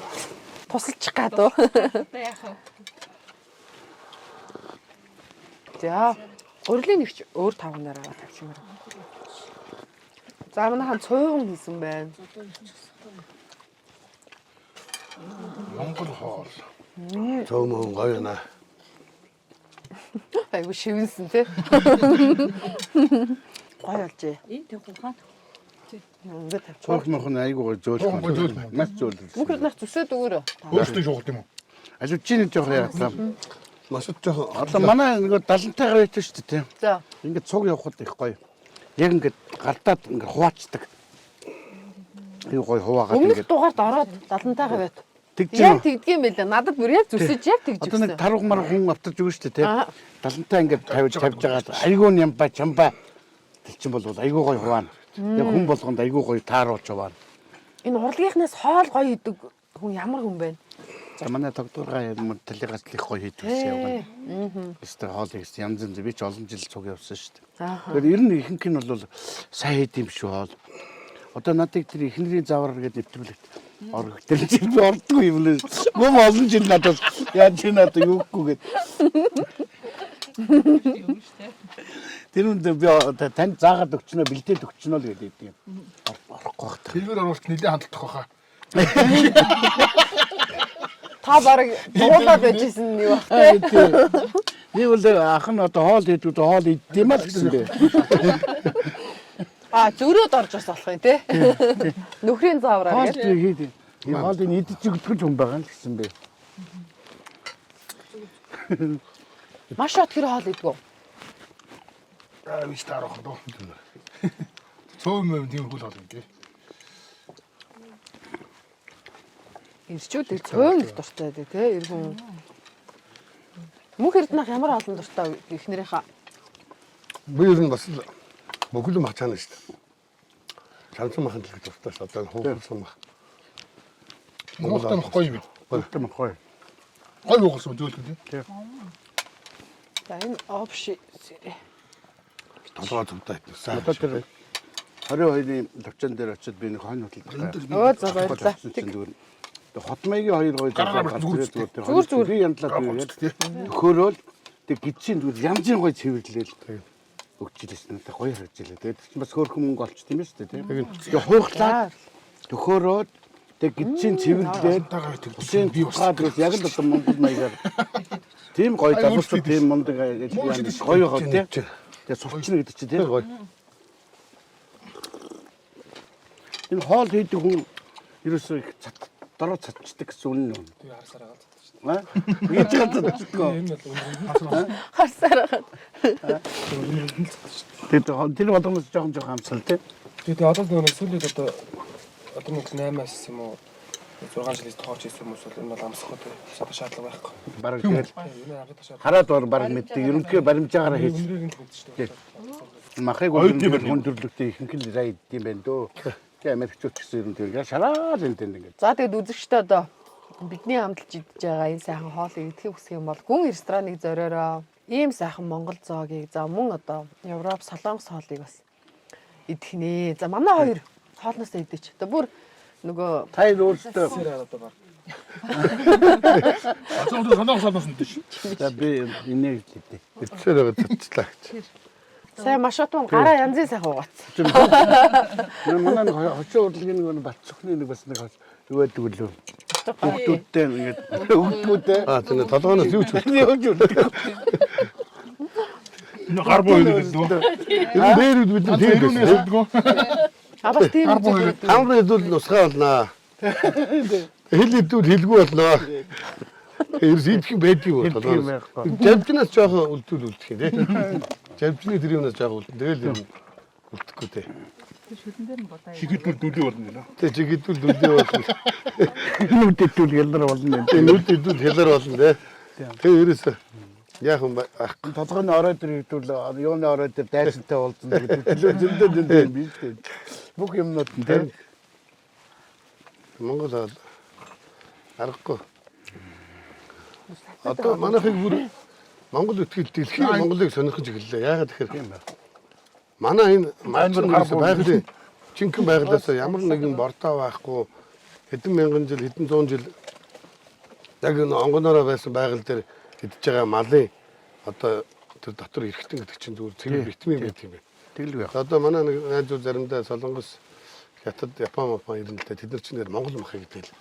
Тусалчих гад уу. Одоо яах вэ? За гурилын нэгч өөр тавган дээр аваад тавьчихмаар. За манайхан цууган хийсэн байна. Монгол хоол. Цөм мөн гоё наа. Айгу шивэнсэн тий. Гоё болжээ. Энэ тэг ухаан. Ингээд тавьчих. Цөөх мөх нь айгуу гоё Цөөх мөх зөөлөх. зөөлөх. Маш зөөлөх. Мөнх нах зүсээд өгөөрэй. Өөртөө шугалт юм уу? Алив чинь жоох яагаад. Маш жоохон Одоо манай нөгөө 70-тайгаар байдаг шүү дээ тий. За. Ингээд цуг явхад их гоё. Яг ингээд гардаад ингээд хуваачдаг. Айгуу гоё хуваагаад Өмнөх ингээд дугаард ороод 70-тайгаа байт. тэгж юм. Яг тэгдгийм байлаа. Надад бүр яг зүсэж яг тэгж Одоо нэг өгсөн. тарууг мар хүн автаж өгнө шүү дээ тий. Аа. Далантай ингээд тавьж тавьж байгаа айгуу нямба чамба тэр чинь бол айгуу гоё хуваана. Яг хүн болгонд айгуу гоё тааруулж хуваана. Энэ урлагийнхнаас хоол гоё идэг хүн ямар хүн бэ? За манай тогтворгаа юм талигаас л их гоё хийдэг гэсэн юм. Аа. Өстө хоолыг янз янз би ч олон жил цуг явсан шүү дээ. Тэгэхээр ер нь ихэнх нь бол сайн хийд юм шүү хоол. Одоо надыг тэр эхнэрийн заавар гэдэг нэвтрүүлэгт орох тэр чинь би ордгүй юм лээ. Гүм олон жил надад яаж чи надад юу гэхгүй гээд. Тэр үнд би одоо танд заагаад өгчнөө бэлдээд өгчнөө л гэдэг юм. Орохгүй байх та. Тэргээр оруулах нэлээд хандлах байхаа. Та баг дуулаад байж исэн нь юу бах те. Би бол ах нь одоо хоол хийдүүд хоол иддэм аа л гэсэн бэ. А зөрөөд орж бас болох юм те. Нөхрийн заавраар Хоол гэж. хийд. Энэ хоолыг идэж өгдөг хүн байгаа л гэсэн бэ. Маш хот хэр хоол идэгв. Аа би ч таарах дөө. Цөөн мөн тийм хөл хоол юм тий. Ирчүүд их цөөн их дуртай байдаг те. Эр хүн. Мөнх Эрдэнэ ах ямар хоолн дуртай эхнэрийнхаа Би ер нь бас л бүхэл мах чана шүү дээ. Чансан махын дэлгэж дуртай ш. Одоо хуухсан мах. Монгол мах гоё юм. Монгол мах гоё. Гоё уугалсан зөөлхөн тий. За энэ обши сэрэ. Толгой зовдоо идсэн. Одоо тэр 22-ын төвчөн дээр очиод би нэг хонь худалдах. Өө за баярлалаа. Зүгээр. Тэг хот маягийн хоёр гоё Гараа гарч зүгээр ирээд зүгээр тэр Зүгээр, зүгээр. би яндлаад би яг төхөөрөөл тэг гидсийн зүгээр янзын гоё цэвэрлээл өгч илсэн надад гоё харагдж илээ. Тэгээд тэр чинь бас хөөрхөн мөнгө олчт юм шүү дээ тийм. Тэгээ хуухлаад төхөөрөөд тэг гидсийн цэвэрлээд Тагаа тэр усын би бас тухайд яг л одоо Монгол маягаар тийм гоё залуучууд тийм мундаг гоё хоо тийм. Тэгээ сурчна гэдэг чинь тийм. Гоё. Энэ хоол хийдэг хүн ерөөсөө их цат дороо цатчдаг гэсэн үнэн үү? Тэгээ харсаар байгаа л шүү Аа? Ингэж цатчдаг. дээ. Энэ бол үнэн. Харсаар хагаад. Тэгээд тэр болгоноос жоохон жоохон амсал тий. Тэгээ одоо нөгөө нэг сүүлийн үед одоо нэг 8-аас юм уу 6 жилээс тоож исэн хүмүүс бол энэ бол амсахгүй тий. Одоо шаардлага байхгүй. Бараг тэгэл Энэ амсах шаардлага. хараад бор бараг мэддэг. Ерөнхий баримжаагаараа хийж Өндрийг нь мэддэг шүү дээ. махыг бол хүн төрлөختөө ихэнх л рай идэм байх дөө. Тэгээ Америкчууд ч гэсэн ер нь тэр шараад энэ тэнд ингээд. За тэгэд үзэгчдээ одоо бидний амталж идэж байгаа энэ сайхан хоолыг идэхийг хүсэх юм бол гүн рестораныг зориороо. Ийм сайхан монгол зоогийг за мөн одоо Европ, Солонгос хоолыг бас идэх нэ. За манай хоёр хоолноосоо идэж. Одоо бүр нөгөө Та энэ өөртөө Сэрээр одоо баг. Одоо одоо санаа санаас нь шүү. за би энийг хэлээ. Эцсээр байгаа татчлаа гэж. сайн машотун гараа янзын сайхан угац. Манай нэг хочин урлагийн нэг бат цохны нэг бас нэг юу байдаг үлээ. Хүүхдүүдтэй ингээд хүүхдүүдтэй Аа тэр толгооноос юу ч үлдээ. юу ч үлдээ. Гар буу гэдэг дөө. Ер нь дээр үед бид нар тийм Тэрүүнээс байсан. өгдгөө. А бас тийм Гар буу зүйл гэдэг. Хамар идвэл нусгаа болноо. Хэл идвэл хэлгүй болноо. Ерөөс идэх юм байдгийг бол Идэх юм байхгүй. Жавжнаас жоохон үлдвэл үлдэх юм тий. Жавжны тэр юмнаас жоохон үлдэн. Тэгэл юм үлдэхгүй тий. Шүлэн дээр нь будаа. Чигэдвэл дүлий болно гэнэ. Тэ чигдвэл дүлээ болно. Нүд итүүл ялдар болно юм. Тэ нүд идвэл хялар болно тий. Тэ ерөөсөө яах юм байхгүй. Толгойн орой дээр ирдүүл юуны орой дээр дайсантай уулзсан гэдэг төлөө зөндөө зөндөө юм биш үү? Бүх юмнууд нь тийм. Монгол бол аргагүй. Одоо манайхыг бүр Монгол итгэл дэлхийн Монголыг сонирхож эхэллээ. Яагаад тэгэхээр Тийм байна. манай энэ Амар гар буу. байгалийн жинхэнэ байгалиасаа ямар нэгэн бордоо байхгүй хэдэн мянган жил, хэдэн зуун жил яг энэ онгоноороо байсан байгаль дээр идэж байгаа малын одоо тэр дотор эргэтэн гэдэг чинь зүгээр цэвэр витамин байдаг юм байна. Тэгэл байх. Одоо манай нэг найзууд заримдаа Солонгос, Хятад, Япон, Япон ирнэ л дээ. Тэд нар чинь нэр Монгол мах гэдэг л.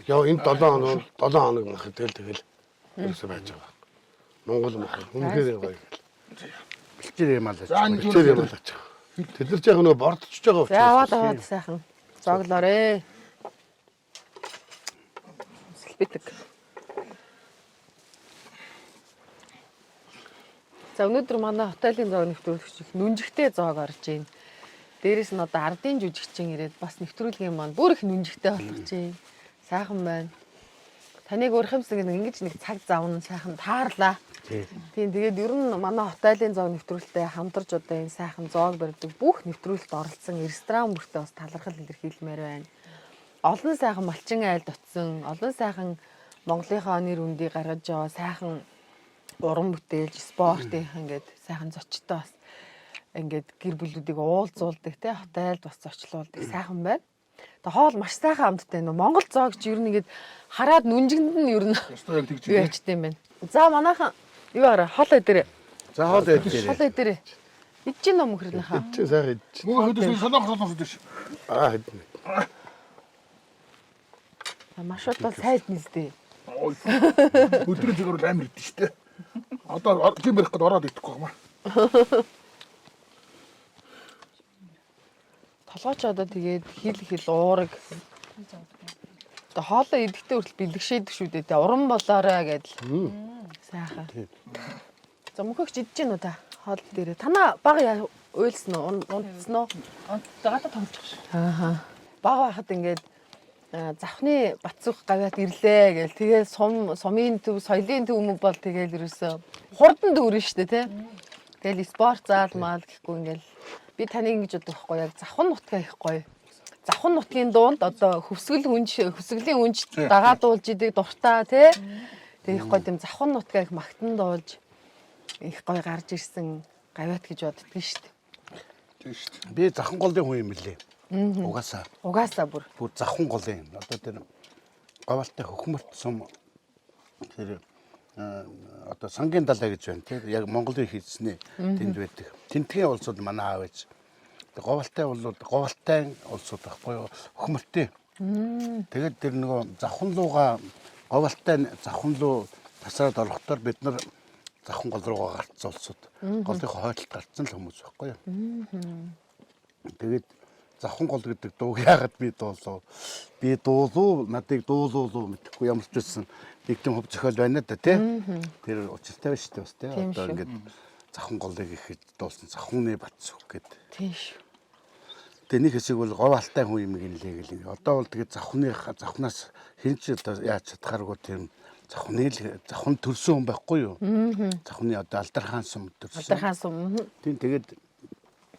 Яа энэ 7 хоног 7 хоног мах гэдэг л тэгэл ерөөсөө байж байгаа. Монгол мах үнэхээр гоё гэл. Бэлчээр юм аа. За энэ Тэр юм л ачих. Тэд нар ч яг нөгөө бордчихж байгаа За аваад учраас. аваад сайхан зоглоорой. Сэлбитэг. За өнөөдөр манай хотелийн зоог нэвтрүүлэгч их нүнжигтэй зоог орж ийн. Дээрээс нь одоо ардын жүжигчин ирээд бас нэвтрүүлгийн маань бүр их нүнжигтэй болгож ийн. Сайхан байна. Таныг урих юмсан нэг ингэж нэг цаг завн сайхан таарлаа. Тийм тэгээд ер нь манай хотелийн зоог нэвтрүүлэлтэд хамтарч одоо энэ сайхан зоог барьдаг бүх нэвтрүүлэлт оролцсон ресторан бүртээ бас талархал илэрхийлмээр байна. Олон сайхан малчин айлд очсон, олон сайхан Монголынхаа нэр хүндийг гаргаж яваа сайхан уран бүтээлж, спортынх ингээд сайхан зочтой бас ингээд гэр бүлүүдийг уулзуулдаг те хотелд бас зочлуулдаг сайхан байна. Тэгээ хоол маш сайхан амттай нөө Монгол зоо гэж ер нь ингээд хараад нүнжигэнд нь ер нь Ёстой яг тэгж юу ячт юм бэ. За манайхан юу араа хоол өдөрөө. За хоол идээрэй. Хоол өдөрөө. Идэж гин үү мөхрөнийхөө? Чи сайхан идэж. Мөн хөдөс солонгос солонгос өдөш. Аа хэдэн. Маш бол сайд нэлдээ. Өдрийн зүгээр бол амар идэж штэ. Одоо тийм барих гээд ороод идэхгүй юм аа. Толгойч одоо тэгээд хил хил уураг. Одоо хоолоо идэхдээ хүртэл бэлгшээдэг шүү дээ. Тэ уран болоорой гэдэл. Сайхан. За мөхөгч идэж гин үү та? Хоол дээрээ. Танаа баг уйлсан уу? Унтсан уу? Унтдагаадаа томчих шүү. Ааха. Баг байхад ингээд завхны Батцүх гавьяат ирлээ гэл. Тэгээд сум сумын төв, соёлын төв юм бол тэгэл ерөөсөө хурдан дүүрэн штэ тий. Тэгэл спорт заал маал гэхгүй ингээл би таныг ингэж бодох байхгүй яг завхан нутгаа их гоё. Завхан нутгийн дунд одоо хөвсгөл хүнж хөвсгөлийн хүнж дагаа дуулж идэг дуртай тий. Тэг их гоё тийм завхан нутгаа их магтан дуулж их гоё гарч ирсэн гавьяат гэж боддгийг штэ. Тийм штэ. Би завхан голын хүн юм лээ. Угаасаа Угаасаа бүр бүр завхан голын. Одоо тэр говьалтай хөхмөрт сум тэр одоо сангийн далай гэж байна тийм яг Монголын хийсний тэнд байдаг. Тентгийн улсууд манай аав ээж. Говьалтай бол говьалтай улсууд байхгүй юу? Хөхмөртийн. Тэгээд тэр нөгөө завхан лууга говьалтай завхан луу тасраад орохдоор бид нар завхан гол руугаа гарцсан улсууд. Голынхоо хойдолд гарцсан л хүмүүс байхгүй юу? Тэгээд завхан гол гэдэг дууг яагаад би дуулав? Би дуулуу, надыг дуулуулуу мэдэхгүй ямар ч байсан нэг тийм хөв зохиол байна да тий. Тэр учиртай байна шүү дээ бас тий. Тийм Одоо шүү. ингээд завхан голыг ихэд дуулсан завханы Батцүх гэдэг. тийм шүү. Тэгээ нэг хэсэг бол говь алтай хүн юм гинлээ гэл. Одоо бол тэгээд завхны завхнаас хэн ч одоо яаж чадхааргүй тийм завхны л завхан төрсөн хүн байхгүй юу? Завхны одоо алдар хаан сум төрсөн. Алдар хаан сум. Мгм. Тийм тэгээд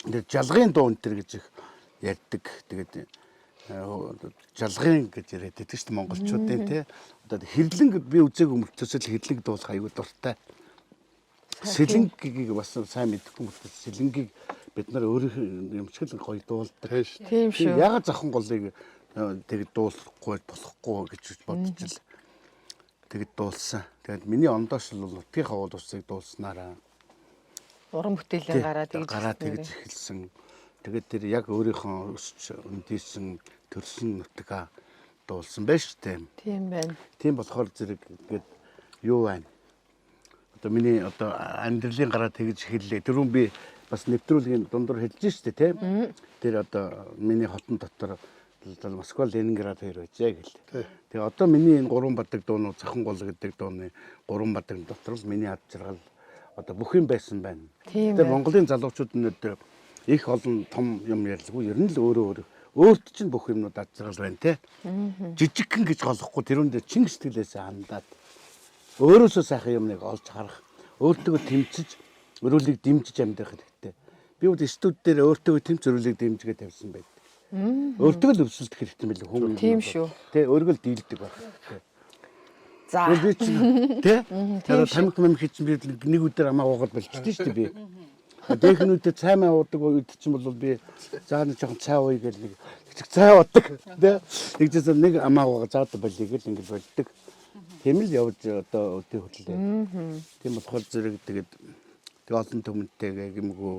тэр жалгын дуу энэ төр гэж их ярьдаг. Тэгээд жалгын гэж яриад байдаг шүү дээ монголчуудын тий. Одоо хэрлэнг би үзээгүй мөртлөөс л хэрлэнг дуулах аюу дуртай. Сэлэнгийг бас сайн мэдэхгүй мөртлөөс сэлэнгийг бид нар өөрийнх юм шиг л гоё дуулдаг. Тийш. Тийм шүү. Ягаад завхан голыг тэгээд дуулахгүй болохгүй гэж бодож л тэгээд дуулсан. Тэгээд миний ондоош бол нутгийн уул усыг дуулснараа Уран бүтээлийн гараа тэгж гараа хэлсэн тэгж эхэлсэн. Тэгээд тэр яг өөрийнхөө өсч өндийсэн төрсөн нутгаа дуулсан байж тээ. Тийм байна. Тийм болохоор зэрэг ингээд юу байна? Одоо миний одоо амьдралын гараа тэгж эхэллээ. Тэрүүн би бас нэвтрүүлгийн дундуур хэлж штэ тий. Тэр одоо миний хотон дотор одоо Москва, Ленинград хоёр байжээ гэл. Тэгээ одоо миний энэ гурван бадаг дуунууд Цахан гол гэдэг дууны гурван бадаг дотор л миний ад жаргал одоо бүх юм байсан байна. Тийм Тэгээ байна. Монголын залуучууд өнөөдөр их олон том юм ярьлгүй. Ер нь л өөрөө өөрөө өөрт чинь бүх юмнууд ад жаргал байна те. Жижигхэн гэж голохгүй тэрүүндээ чин сэтгэлээсээ хандаад өөрөөсөө сайхан юмныг олж харах, өөртөө тэмцэж, өрөөлийг дэмжиж амьдрах хэрэгтэй. Би бол студ дээр өөртөө тэмц өрөөлийг дэмжигээ тавьсан байдаг. Өөртөө л өвсөлдөх хэрэгтэй юм билээ хүн. Тийм шүү. Тэ өөрийгөө л дийлдэг байх хэрэгтэй. За. Тэр би чинь тэ тэр тамхи мамхи чинь би нэг өдөр амаа уугаад болчихсон шүү дээ би. Дээхнүүдэд цай маа уудаг үед чинь бол би за нэг жоохон цай ууя гэл нэг хэцэг цай уудаг тэ нэгжээс нэг амаа уугаа заад болъё гэл ингэж болдог. Тийм л явж одоо өдөө хөтлөө. Тийм болохоор зэрэг тэгээд тэг олон түмэнтэйгээ гэмгүү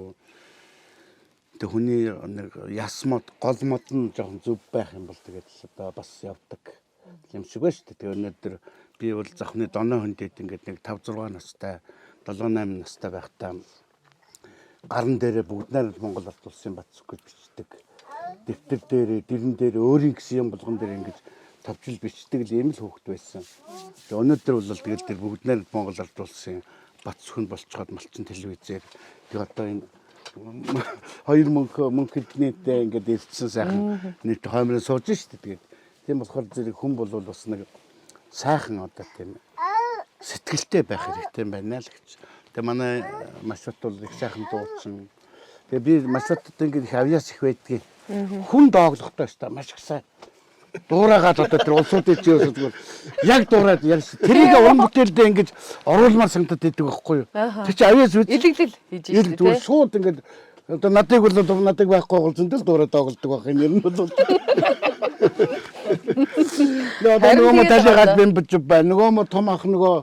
тэг хүний нэг яс мод гол мод нь жоохон зөв байх юм бол тэгээд л одоо бас явдаг юм шиг байна шүү дээ. Тэгээ өнөөдөр би бол завхны доноо хөндөд ингээд нэг 5 6 настай 7 8 настай байхдаа гаран дээрээ бүгд найрамд Монгол ард улсын Батцүх гэж бичдэг. Дэвтэр дээрээ, дэрэн дээрээ өөрийн гэсэн юм болгон дээр ингэж товчл бичдэг л ийм л хүүхэд байсан. Тэгээ өнөөдөр бол тэгэл тэр бүгд найрамд Монгол ард улсын Батцүх нь болцоход малчин телевизээр тэгээ одоо энэ хоёр мөнх мөнх эрдэнэтэй ингээд ирсэн сайхан нэг хоймроо сууж штэ тэгээд тийм болохоор зэрэг хүн бол бас нэг сайхан одоо тийм сэтгэлтэй байх хэрэгтэй юм байна л гэж. Тэгээ манай Машут бол их сайхан дуучин. Тэгээ би Машутад ингээд их авьяас их байдгийг. Хүн дооглохтой шүү дээ маш их сайн. Дуурайгаад одоо тэр улсуудын чи ерөөсөө зүгээр яг дуурайд ярьсан. Тэрийг уран бүтээлдээ ингэж оруулмаар санагдаад идэг байхгүй юу? Тэр чи авьяас үз. Илэглэл хийж Ил шүү зүгээр дээ. шууд ингэж одоо надыг бол надыг байхгүй бол зөндөл дуурай доголдог байх юм ер нь бол. Нөгөө одоо Харин нөгөө мо тэгээд талигаад одоо- бэмбэж байна. Нөгөө мо том ах нөгөө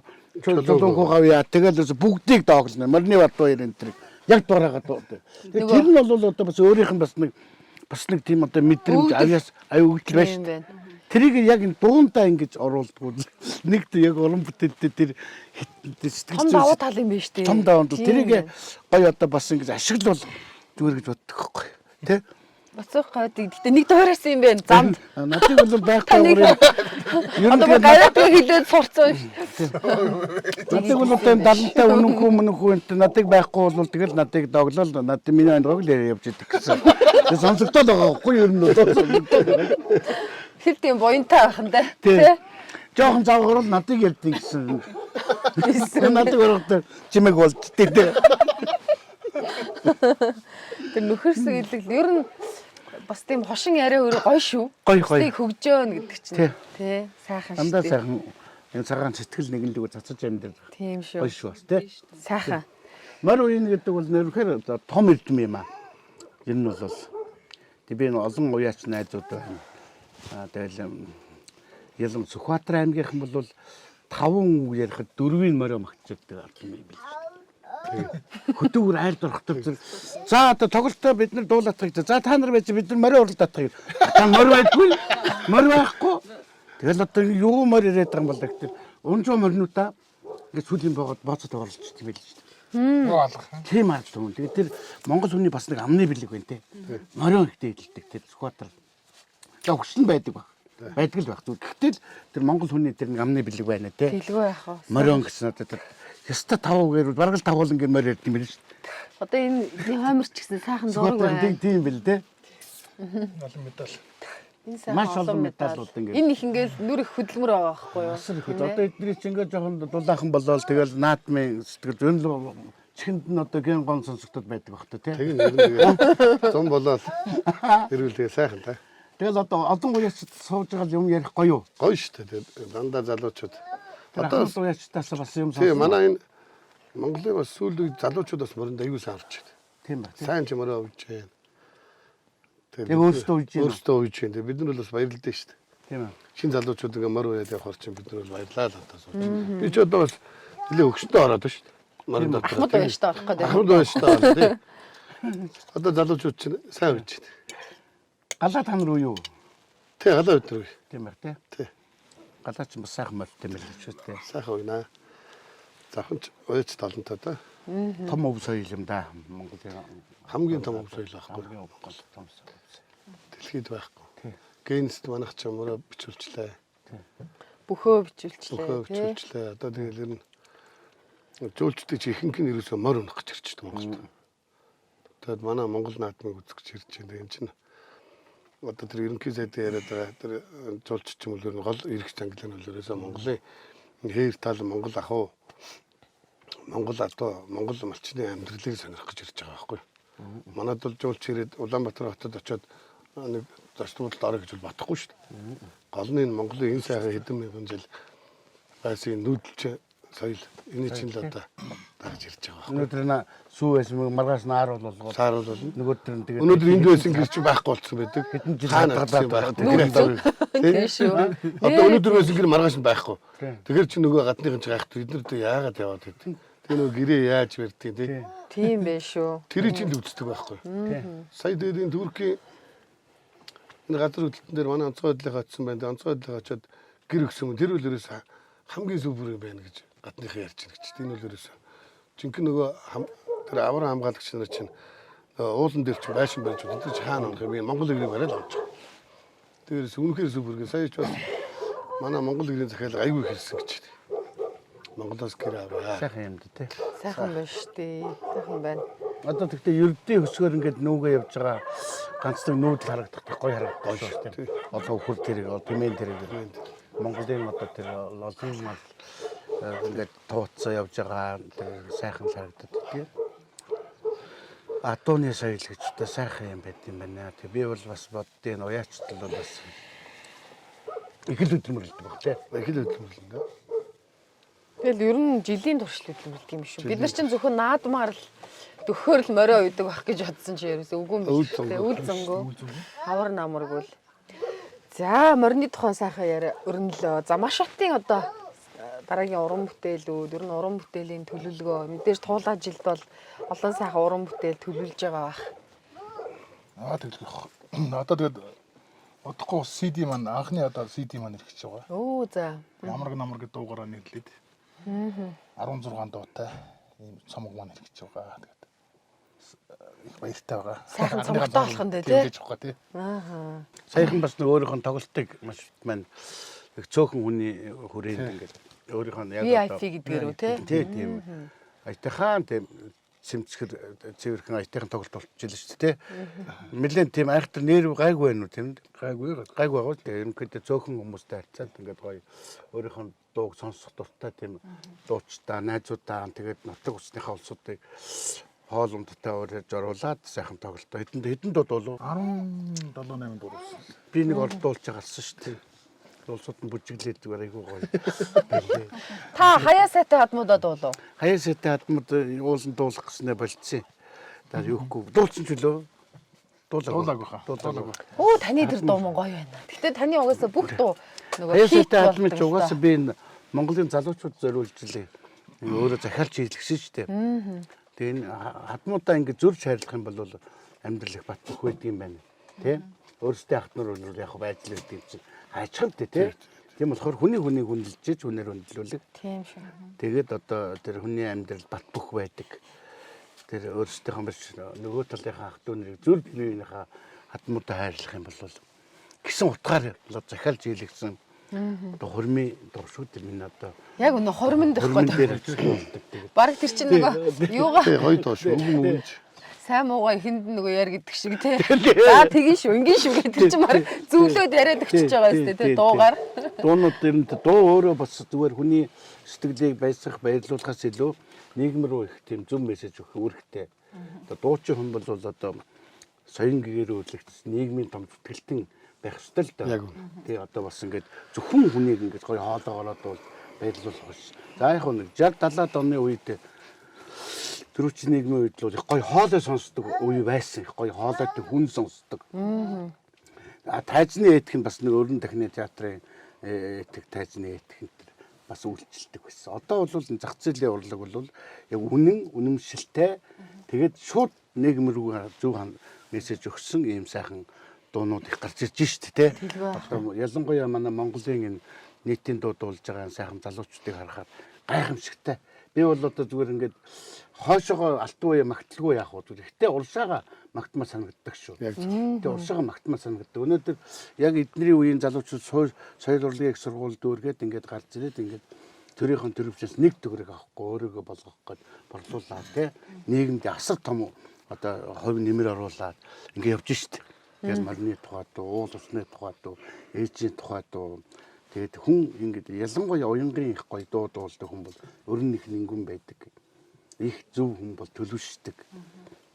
чулуун хавьяа тэгэл ус бүгдийг доголно. Морины бат хоёр энэ тэрийг яг дуурайгаад дуудаг. Нөгөө- Тэр нь бол одоо бас өөрийнх нь бас нэг тийм одоо мэдрэмж Өгдөл. авьяас аюу өгдөл байна Тийм шүү дээ. байна. Тэрийг яг энэ дуунтаа ингэж оруулдггүй. Нэгт яг уран бүтээлдээ тэр сэтгэл Том давуу тал юм биш үү? том давуу тал. Тийм Тэрийг байна. гоё одоо бас ингэж ашиглавал зүгээр гэж боддог байхгүй. Тэ? Бацуух гойд. Гэтэ нэг дуурайсан юм байна. Замд. Надыг бол байхгүй Таныг- гурыг. Ер нь Одоо бүр тэгээд гараадгүй хилээд сурцсан шүү. надыг бол одоо энэ далантай үнэнхүү мөнхүү энэ надыг байхгүй бол тэгэл надыг доглол над миний андгыг л яриа явж идэг гэсэн. Тэгээ сонсогдоод байгаа байхгүй юу ер нь бол. Хэл тийм буянтай байх нь дээ. Тий. Тэ? Жохон завгар бол надыг ярьдیں гэсэн. Надыг орохдоо чимээг болдтыг дээ. Тэр нөхөрсөг илэглэл ер нь бас тийм хошин яриа өөрөө гоё шүү. Гоё, гоё. Бусдыг хөгжөөн гэдэг чинь. Тий. Тэ. Сайхан шүү. Дандаа дээ. сайхан энэ цагаан сэтгэл нэгэн л зүгээр цацаж амьдрал. Тийм шүү. Гоё шүү бас тий. Сайхан. Морь уян гэдэг бол нэрхээр одоо том эрдэм юм аа. Ер нь бол тэг би энэ олон уяач найзууд байна. Аа тэгэл Ялам Сүхбаатар аймгийнхан бол таван үг ярихад дөрвийн морио магтчихдаг ард юм байл. Хөдөөгөр айлд орох төр зэрэг. За одоо тоглолтоо бид нар дуулаатах гэж. За та нар байж бид нар морио уралдаатах гэж. Та морь байдгүй. Морь байхгүй. Тэгэл одоо юу морь яриад байгаа юм бол гэтэл унжуу моринуудаа ингээд сүлийн боогод бооцод оруулчих юм байл шүү дээ. Нөгөө алгах. Тийм ард түмэн. Тэгээд тэр Монгол хүний бас нэг амны бэлэг байна те. Морио ихтэй идэлдэг тэр Сүхбаатар. За өгсөн байдаг баг. Байдаг л баг. Гэхдээ л тэр Монгол хүний тэр нэг амны бэлэг байна те. Дэлгүү яах вэ? Морио гэсэн одоо тэр яста тав гэрвэл бараг л тавуул ингээд морь ярьд юм байна шүү дээ. Одоо энэ эдний хойморч гэсэн сайхан зураг Сүхбаатар байна. тийм тийм бэл те. Олон медаль. Энэ сайхан Маш олон медалууд ингээд. Энэ их ингээд нүр их хөдөлмөр байгаа байхгүй юу? Асар их. Одоо эдний чинь ингээд жоохон дулаахан болоод тэгэл наадмын сэтгэл зүйн л чихэнд нь одоо ген гон сонсогдод байдаг бах та те. Тэг нь ер нь тэгээ зам болоод эрүүл тэгээ сайхан та. Тэгэл одоо олон уяач сууж байгаа юм ярих гоё юу? Гоё шүү дээ. Тэгээд дандаа залуучууд. Одоо Одоо уяачтаас бас юм тий сонсно. манай энэ Монголын бас сүүлийн үед залуучууд бас морин аягүй сайн авч байна. Тийм ба. Сайн ч морио авч байна. Яг өөрсдөө уйж байна. Өөрсдөө уйж байна. Тэгээд бид нар бол бас баярлалаа шүү дээ. Тийм ээ. Шинэ залуучууд ингээ морь уяад явахар чинь бид нар бол баярлалаа л одоо сууж. Би ч одоо бас нэлээ өгшөндөө ороод байна шүү дээ. Морин дотор. Ахмад уяаштай орох гэдэг. Ахмад уяаштай орох тий. Одоо залуучууд чинь сайн уйж байна. Галаа та нар уу юу? Тий галаа бид нар үе. Тийм байх тий. Тий. Галаа ч бас сайхан морьтой юм л шүү дээ. Сайхан уйнаа. Завхан ч уяач талантай да. Том өв соёл юм да. Монголын Хамгийн том өв соёл байхгүй. Хамгийн өв гол том соёл. Дэлхийд байхгүй. Генст манайх ч мөрөө бичүүлчлээ. Бөхөө бичүүлчлээ. Бөхөө тий. бичүүлчлээ. Одоо тэгэл ер нь жуулчдыг чи ихэнх нь ерөөсөө морь унах гэж ирж байна Монголд. Тэгээд манай Монгол наадмыг үзэх гэж ирж байна. Энэ чинь одоо тэр ерөнхий сайдын яриад байгаа тэр жуулч ч юм уу ер нь гол эрх чангалын нь бол ерөөсөө Монголын хээр тал Монгол ах уу Монгол адуу Монгол малчны амьдралыг сонирхох гэж ирж байгаа байхгүй. Манайд бол жуулч ирээд Улаанбаатар хотод очиод нэг зочдуудад орё гэж бол бодохгүй шүү дээ. Гол нь энэ Монголын энэ сайхан хэдэн мянган жил байсан энэ нүүдэлч соёл эний чинь л одоо дагж ирж байгаа байхгүй. Өнөөдөр на сүү байсан мэг маргааш наар болгоод Сааруул болно. нөгөөдөр нь тэгээд Өнөөдөр энд байсан гэр чинь байхгүй болсон байдаг. Хэдэн жил Хаана хадгалаад очсон байхгүй. байгаа. Тийм шүү. Одоо өнөөдөр байсан гэр маргааш нь байхгүй. Тэгэхээр чи нөгөө гадныхан чи гайхдаг. Бид нар одоо яагаад яваад байд. Тэгээ нөгөө гэрээ яаж барьдгийг тий. Тийм байх шүү. Тэрийг чинь л үздэг байхгүй. Сая тэгээд энэ Туркийн энэ газар хөдлөлтөн дээр манай онцгой байдлынхаа очсон байна. Тэгээ онцгой байдлынхаа очиод гэр өгсөн юм. Тэр үл ерөөс хамгийн супер юм байна гэж гадныхан ярьж байна гэж. Энэ үл ерөөс жинхэнэ нөгөө тэр аврал хамгаалагч нар чинь нөгөө уулан дээр чинь байшин барьж өгдөг. Тэр чинь хаана унах юм бэ? Монгол гэрийг бариад авч байгаа. Тэрээс үнэхээр супер гэр. Сая ч бас манай Монгол гэрийн захиалга айгүй их ирсэн гэж. Монголоос гэр аваа. Сайхан юм да тий. Сайхан байна шүү дээ. Сайхан байна. Одоо тэгтээ ердийн хөсгөр ингээд нүүгээ явж байгаа ганц нэг нүүдэл харагдах гоё харагдах шүү дээ. Одоо өхөр тэрэг, тэмээн тэрэг. Монголын одоо тэр олон мал ингээд тууцсан явж байгаа тэр сайхан харагдаад тий. Адууны соёл гэж одоо сайхан юм байд юм байна. Тэг би бол бас боддیں۔ Уяачтал бол бас Их л хөдөлмөрлөдөг баг тий. Их л хөдөлмөрлөнө. Тэгэл ер нь жилийн туршил хөдөлмөрлөдөг юм шүү. Бид нар чинь зөвхөн наадмаар л дөхөөр л морио уйдаг байх гэж бодсон чи ерөөсөө үгүй юм Үл биш. зөнгөө. Тэ, Үл зөнгөө. Хавар намаргүй л. За морины тухай сайхан яриа өрнөлөө. За Машатын одоо дараагийн уран бүтээлүүд, ер нь уран бүтээлийн төлөвлөгөө мэдээж туулаа жилд бол олон сайхан уран бүтээл төлөвлөж байгаа бах. Аа тэглэх. Одоо тэгээд удахгүй CD маань анхны одоо CD маань ирэх гэж байгаа. Өө за. Ямарг намар гэдэг дуугаараа нэрлээд. 16 дуутай ийм цомог маань ирэх гэж байгаа. Тэгээд их баяртай байгаа. Сайхан Анхныхаа цомогтой болох нь дээ, тийм гэж байгаа тий. Аа. Саяхан бас нэг өөрийнх нь тоглолтыг маш маань их цөөхөн хүний хүрээнд ингээд өөрийнх нь яг VIP гэдгээр үү те? Тий, тийм. Аятайхан тийм цэмцгэр цэвэрхэн аятайхан тоглолт болчихлоо шүү дээ. Нэлээд тийм айхтар нэр гайгүй байна уу тийм Гайгүй. гайгүй байгаа л дээ. Ерөнхийдөө цөөхөн хүмүүстэй харьцаад ингээд гоё өөрийнх нь дууг сонсох дуртай тийм дуучдаа, найзуудаа тэгээд нутаг усныхаа улсуудыг хоол ундтай урьж оруулаад сайхан тоглолтоо. Хэдэн хэдэн дуу дуулав? 17 8 дуусан. Би нэг орд дуулж гарсан шүү дээ. Улсууд нь бүжиглээд зүгээр айгүй гоё. Байлээ. Та хаяа сайтай хадмуудад дуулав. Хаяа сайтай хадмууд уулан дуулах гэснээр болцсон. За юухгүй. Дуулсан ч үлээ. Дуулаагүй. Дуулаагүй хаа. Дуулаагүй. Өө таны тэр дуу мөн гоё байна. Гэтэ таны угаасаа бүх дуу нөгөө Хаяа хит сайтай хадмыг болдог ч л угаасаа доо. би энэ Монголын залуучууд зориулж лээ. Ингээ өөрөө захиалж хийлгсэн шүү дээ. Тэгээ энэ хадмуудаа ингээ зөрж хайрлах юм бол амьдрал их бат бөх байдаг юм байна. Тэ? Өөрсдийн ах нар бол яг байж л байдаг юм чинь. Хайчхан тэ тэ. Тийм болохоор хүний хүнийг хүндэлж хүнээр хүндлүүлэг. Тийм шүү. Тэгээд одоо тэр хүний амьдрал бат бөх байдаг. Тэр өөрсдийнхөө биш нөгөө талынхаа ах дүү нарыг зүр биеийнхаа хадмуудаа хайрлах юм бол гэсэн утгаар бол захиалж хийлгсэн одоо хурмын дуу шүү дээ миний одоо Яг өнө хормон дэх хурмын гоё. дээр болдог тэгээд Бараг тэр чинь нөгөө юугаа Тий, гоё дуу шүү. Өвгөн өвгөнч. сайн муугаа ихэнд нөгөө яар гэдэг шиг тий. За тэгин шүү, ингэн шүү гэх тэр чинь бараг зөвлөөд яриад өгчөж байгаа юм тий дуугаар. Дуунууд ер нь дуу өөрөө бас зүгээр хүний сэтгэлийг баясгах, баярлуулахаас илүү нийгэм рүү их тийм зөв мессеж өгөх үүрэгтэй. Одоо дуучин хүн бол одоо соён гэгээр өрлөгдсөн нийгмийн том зүтгэлтэн байх ёстой л доо. Яг үнэ. Тий одоо бас ингээд зөвхөн хүнийг ингээд гоё хоолоогоороо дуул баярлуулах биш. За яг нэг 60 70-аад оны үед түрүүчийн нийгмийн үед л их гоё хоолой сонсдог үе байсан. Их гоё хоолойтой хүн сонсдог. А тайзны этх нь бас нэг өрн дахны театрын этх тайзны этх энэ төр бас үйлчилдэг байсан. Одоо бол энэ зах зээлийн урлаг бол яг үнэн, үнэмшилтэй тэгээд шууд нийгэм рүү зөв мессеж өгсөн ийм сайхан дуунууд их гарч ирж шít те. Одоо ялангуяа манай Монголын энэ нийтийн дуу дуулж байгаа сайхан залуучуудыг харахаар гайхамшигтай. Би бол одоо зүгээр ингээд хойшоогоо алтан үе магталгүй яах вэ? Зүгээр. Гэтэ уршаага магтмаа санагддаг шүү. Яг зөв. Гэтэ уршаага магтмаа санагддаг. Өнөөдөр яг эдний үеийн залуучууд соёл урлагийн их сургууль дүүргээд ингээд гарч ирээд ингээд төрийнхөн төрөвчөөс нэг төгрөг авахгүй өөрийгөө болгох гээд борлуулаад тий нийгэмд асар том одоо хувь нэмэр оруулаад ингээд явж шít. Тэгээд морины тухай дуу, уул усны тухай дуу, ээжийн тухай дуу. Тэгээд хүн ингээд ялангуяа уянгын их гоё дуу дуулдаг хүн бол өрн их нэнгүн байдаг. Их зөв хүн бол төлөвшдөг.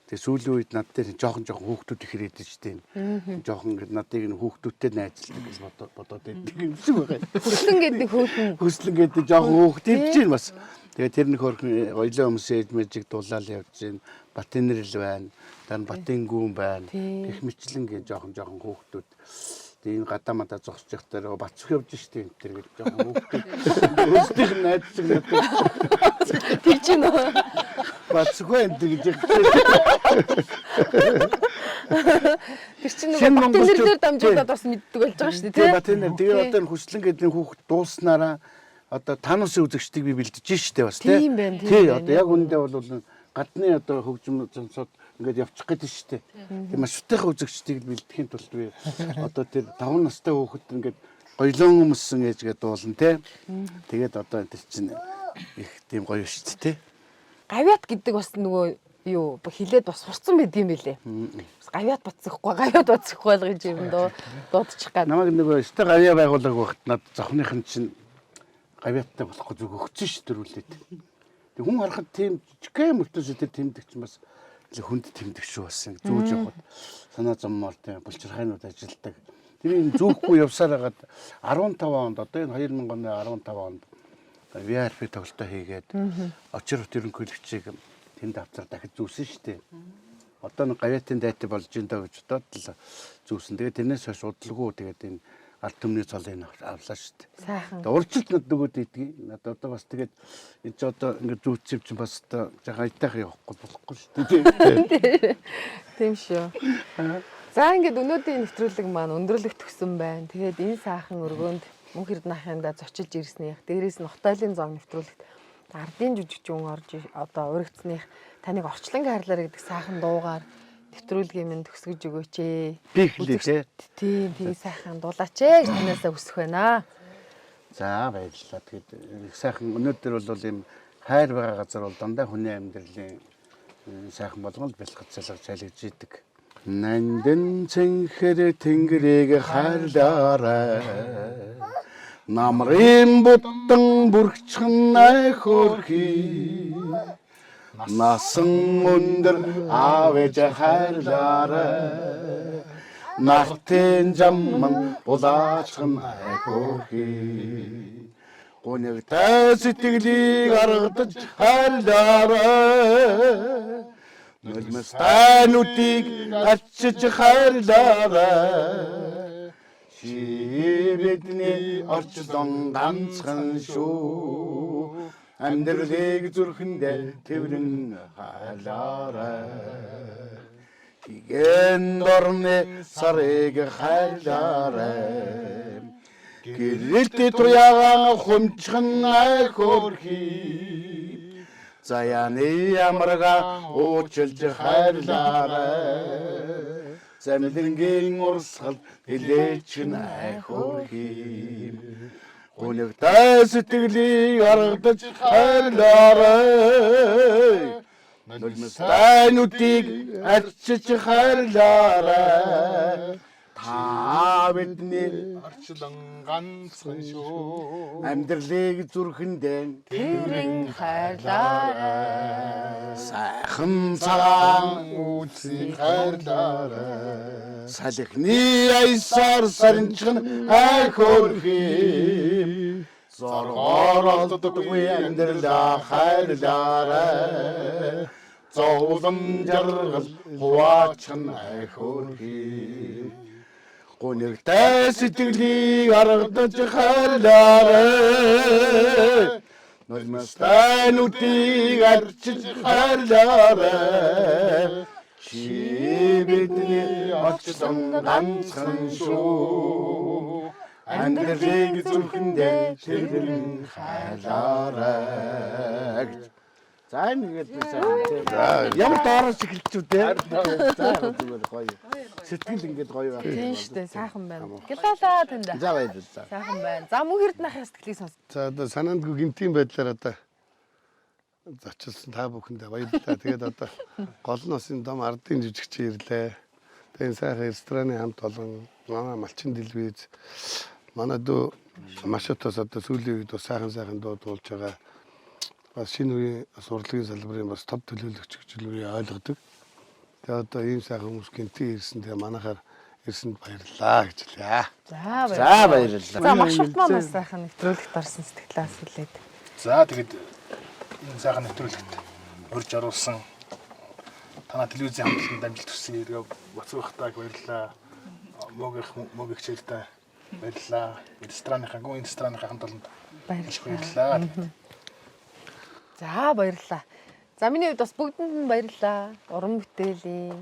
Тэгээ сүүлийн үед над дээр жоохон жоохон хүүхдүүд их ирээд штеп. Жоохон ингээд надыг энэ хүүхдүүдтэй найзалдаг гэж бодоод байдаг юм шиг байгаа. Хөслөн гэдэг хөөхөн Хөслөн гэдэг жоохон хүүхд ирж байна бас. Тэгээ тэр нэг хөрхөн гоёлоо өмсөн ээж мэжиг дулаал явж байна. Батэнэрл байна. Дараа нь Батэнгүүн байна. Тий. Гэх мэтлэнгийн жоохон жоохон хүүхдүүд. Тэгээ энэ гадаа мадаа зогсож явах дээр бацх явж штеп энэ тэр гэж жоохон хүүхдүүд. Өөрсдийнх нь найз шиг надад тэр чинь нөгөө бацх вэ энэ тэр гэж. тэр чинь Шинэ нөгөө монголчууд- батэнэрлэр дамжуулаад бас мэддэг болж байгаа шүү дээ Тэгээ тий. Батэнэр тэгээ одоо энэ хүслэн гэдэг энэ хүүхд дууснараа одоо Таносын үзэгчдийг би бэлдэж штэ бас тий. Тийм байна, тийм Тий байна. одоо яг үүндээ бол гадны одоо хөгжим сонсоод ингээд явчих гээд штэ. Тийм маш утайхан үзэгчдийг л бэлдэхийн тулд би одоо тэр 5 настай хүүхэд ингээд гоёлон өмссөн ээжгээ дуулна тий. Тэгээд одоо тэр чинь их тийм гоё штэ тий. Гавьяат гэдэг бас нөгөө юу хилээд бас сурцсан байд юм билэ. Бас гавьяат бацсахгүй гавьяат бацсахгүй л гэж юм доо дуудчих гад. Намайг нөгөө өстой гавьяа байгуулаг байхад над зовхных нь чинь гавьяаттай болохгүй зүг өгсөн ш төрүүлээд. Тэг хүн харахад тийм жижигхэн мөртөөс тэр тэмдэг чинь бас л хүнд тэмдэг шүү бас ингэ зүүж явхад санаа зовмоор тийм булчирхайнууд ажилдаг. Тэр энэ зүүхгүй явсаар хагаад 15 онд одоо энэ 2015 онд VRP тоглолтоо хийгээд очирот ерөнхийлөгчийг тэнд авцар дахиж зүүсэн шүү дээ. Одоо нэг гавьяатын дайтай болж ин доо гэж бодоод л зүүсэн. Тэгээд тэрнээс хойш удалгүй тэгээд энэ ард түмний цолыг авлаа шүү дээ. Сайхан. Тэгээд урьдчилт над нөгөөд идгийг. Надад одоо бас тэгээд энэ ч одоо ингээд зүүцсэн юм чинь бас одоо жаахан аятайхан явахгүй болохгүй шүү дээ. Тийм шүү. За ингээд өнөөдрийн нэвтрүүлэг маань өндөрлөх төгсөн байна. Тэгээд энэ сайхан өргөөнд мөнх эрдэнэ ахында зочилж ирснийх, дээрээс нь Хотойлын зог нэвтрүүлэгт ардын жүжигчин орж одоо уригдсных таныг орчлон хайрлаарэ гэдэг сайхан дуугаар нэвтрүүлгийн минь төгсгөж өгөөч ээ. Би эхлэе те. Тийм, тийм сайхан дуулаач ээ гэж танаасаа хүсэх байна. За баярлалаа. Тэгээд их сайхан өнөөдөр бол ийм хайр байгаа газар бол дандаа хүний амьдралын сайхан болгон л бэлхэж залгаж алигж идэг. Нандин цэнхэр тэнгэрийг хайрлаарай. Намрын буддан бүрхчихэн айхөрхий. Насан өндөр аав ээж хайрлаарай. Нартын жамман булаачхан айхөрхий. Гунигтай сэтгэлийг аргадаж хайрлаарай. Нулимстай нүдийг арчиж хайрлаарай. Чи бидний орчлон ганцхан шүү. Амьдралыг зүрхэндээ тэрэн хайрлаарай. Гэн дорны сарыг хайрлаарай. Гэрэлт туяагаан хумчхан айхөрхий. Заяаны амарга уучлж хайрлаарай. Замлингийн урсгал нилээч нь айхөрхий. Гунигтай сэтгэлийг аргадаж хайрлаарай. Нулимстай нүдийг арчиж хайрлаарай. Та бидний Орчлон ганцхан шүү. амьдралыг зүрхэндээ Тэрэн хайрлаарай. сайхан цагаан Үйлсийг хайрлаарай. салхины аясаар сарничхан айхөрхий. Зоргоор олддоггүй амьдралаа хайрлаарай. Зовлон жаргал хуваачхан айхөрхий. Гунигтай сэтгэлийг аргадаж хайрлаарай. Нулимстай нүдийг арчиж хайрлаарай. Чи бидний очлон ганцхан шүү. Амьдралыг зүрхэндээ тэрэн хайрлаарай гэж. За энэ ингээд би сайхан тийм. Ямар доороос эхэлчихв те. За зүгээр гоё. Сэтгэл ингээд гоё байх. Тийм шүү дээ, сайхан байна. Гэлалаа танд. За баярлалаа. Сайхан байна. За мөнх эрдэнэ ахын сэтгэлийг сонс. За одоо санаандгүй гинтийн байдлаар одоо зочилсан та бүхэндээ баярлалаа. Тэгээд одоо гол нь бас энэ дом ардын жүжигч ирлээ. Тэгээд энэ сайхан рестораны хамт олон манай малчин дэлвиз манай дүү Машотоос одоо сүүлийн үед бас сайхан сайхан дуу дуулж байгаа. Бас шинэ үеийн бас урлагийн салбарын бас топ төлөөлөгч гэж үе ойлгодог. Тэгээд одоо ийм сайхан хүмүүс гинтийн ирсэн. Тэгээд манайхаар ирсэнд баярлалаа гэж хэлье. За баярлалаа. За баярлалаа. За Машот маань бас сайхан нэвтрүүлэгт орсон сэтгэлээс хэлээд. За тэгээд энэ сайхан нэвтрүүлэгт урьж оруулсан танай телевизийн хамтланд амжилт хүсье. Тэгээ Бацуухтайг баярлалаа. Мөгийнх мөг хичээлтэй баярлалаа. Рестораныхаа гүн рестораныхаа хамт олонд маш их Баярлалаа. баярлалаа. За баярлалаа. За миний хувьд бас бүгдэнд нь баярлалаа. Уран бүтээлийн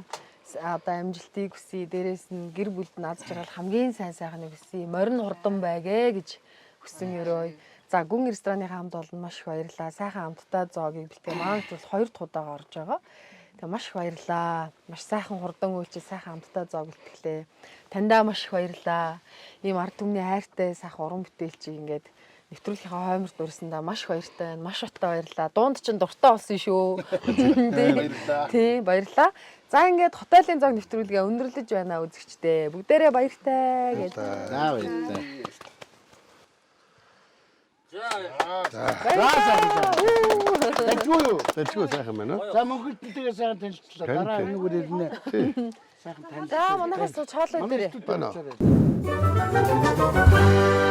одоо амжилтыг хүсье. Дээрээс нь гэр бүлд нь аз жаргал хамгийн сайн сайхныг хүсье. Морин хурдан байгээ гэж хүсэн өрөөе. За гүн рестораны хамт олон маш их баярлалаа. Сайхан амттай зоогийг бэлтээ. Манай бол хоёр дахь удаага орж байгаа. Тэгээ маш их баярлалаа. Маш сайхан хурдан үйлчил сайхан амттай зоо бэлтгэлээ. Таньдаа маш их баярлалаа. Ийм ард түмний хайртай сайхан уран бүтээлчийг ингээд нэвтрүүлгийнхаа хойморт урьсандаа маш их баяртай байна. Маш баттай баярлалаа. Дуунд чинь дуртай болсон шүү. Баярлалаа. Тийм баярлалаа. За ингээд хотелийн зог нэвтрүүлгээ өндөрлөж байна үзэгчдээ. Бүгдээрээ баяртай гэж. За баярлалаа. Баярлалаа. Дажгүй юу? Дажгүй сайхан байна уу? За мөнхөлттэйгээ сайхан танилцлаа. Дараа энэгээр ирнэ. Сайхан танилцлаа. За манайхаас сууж хоолой дээрээ. Байна. Байна.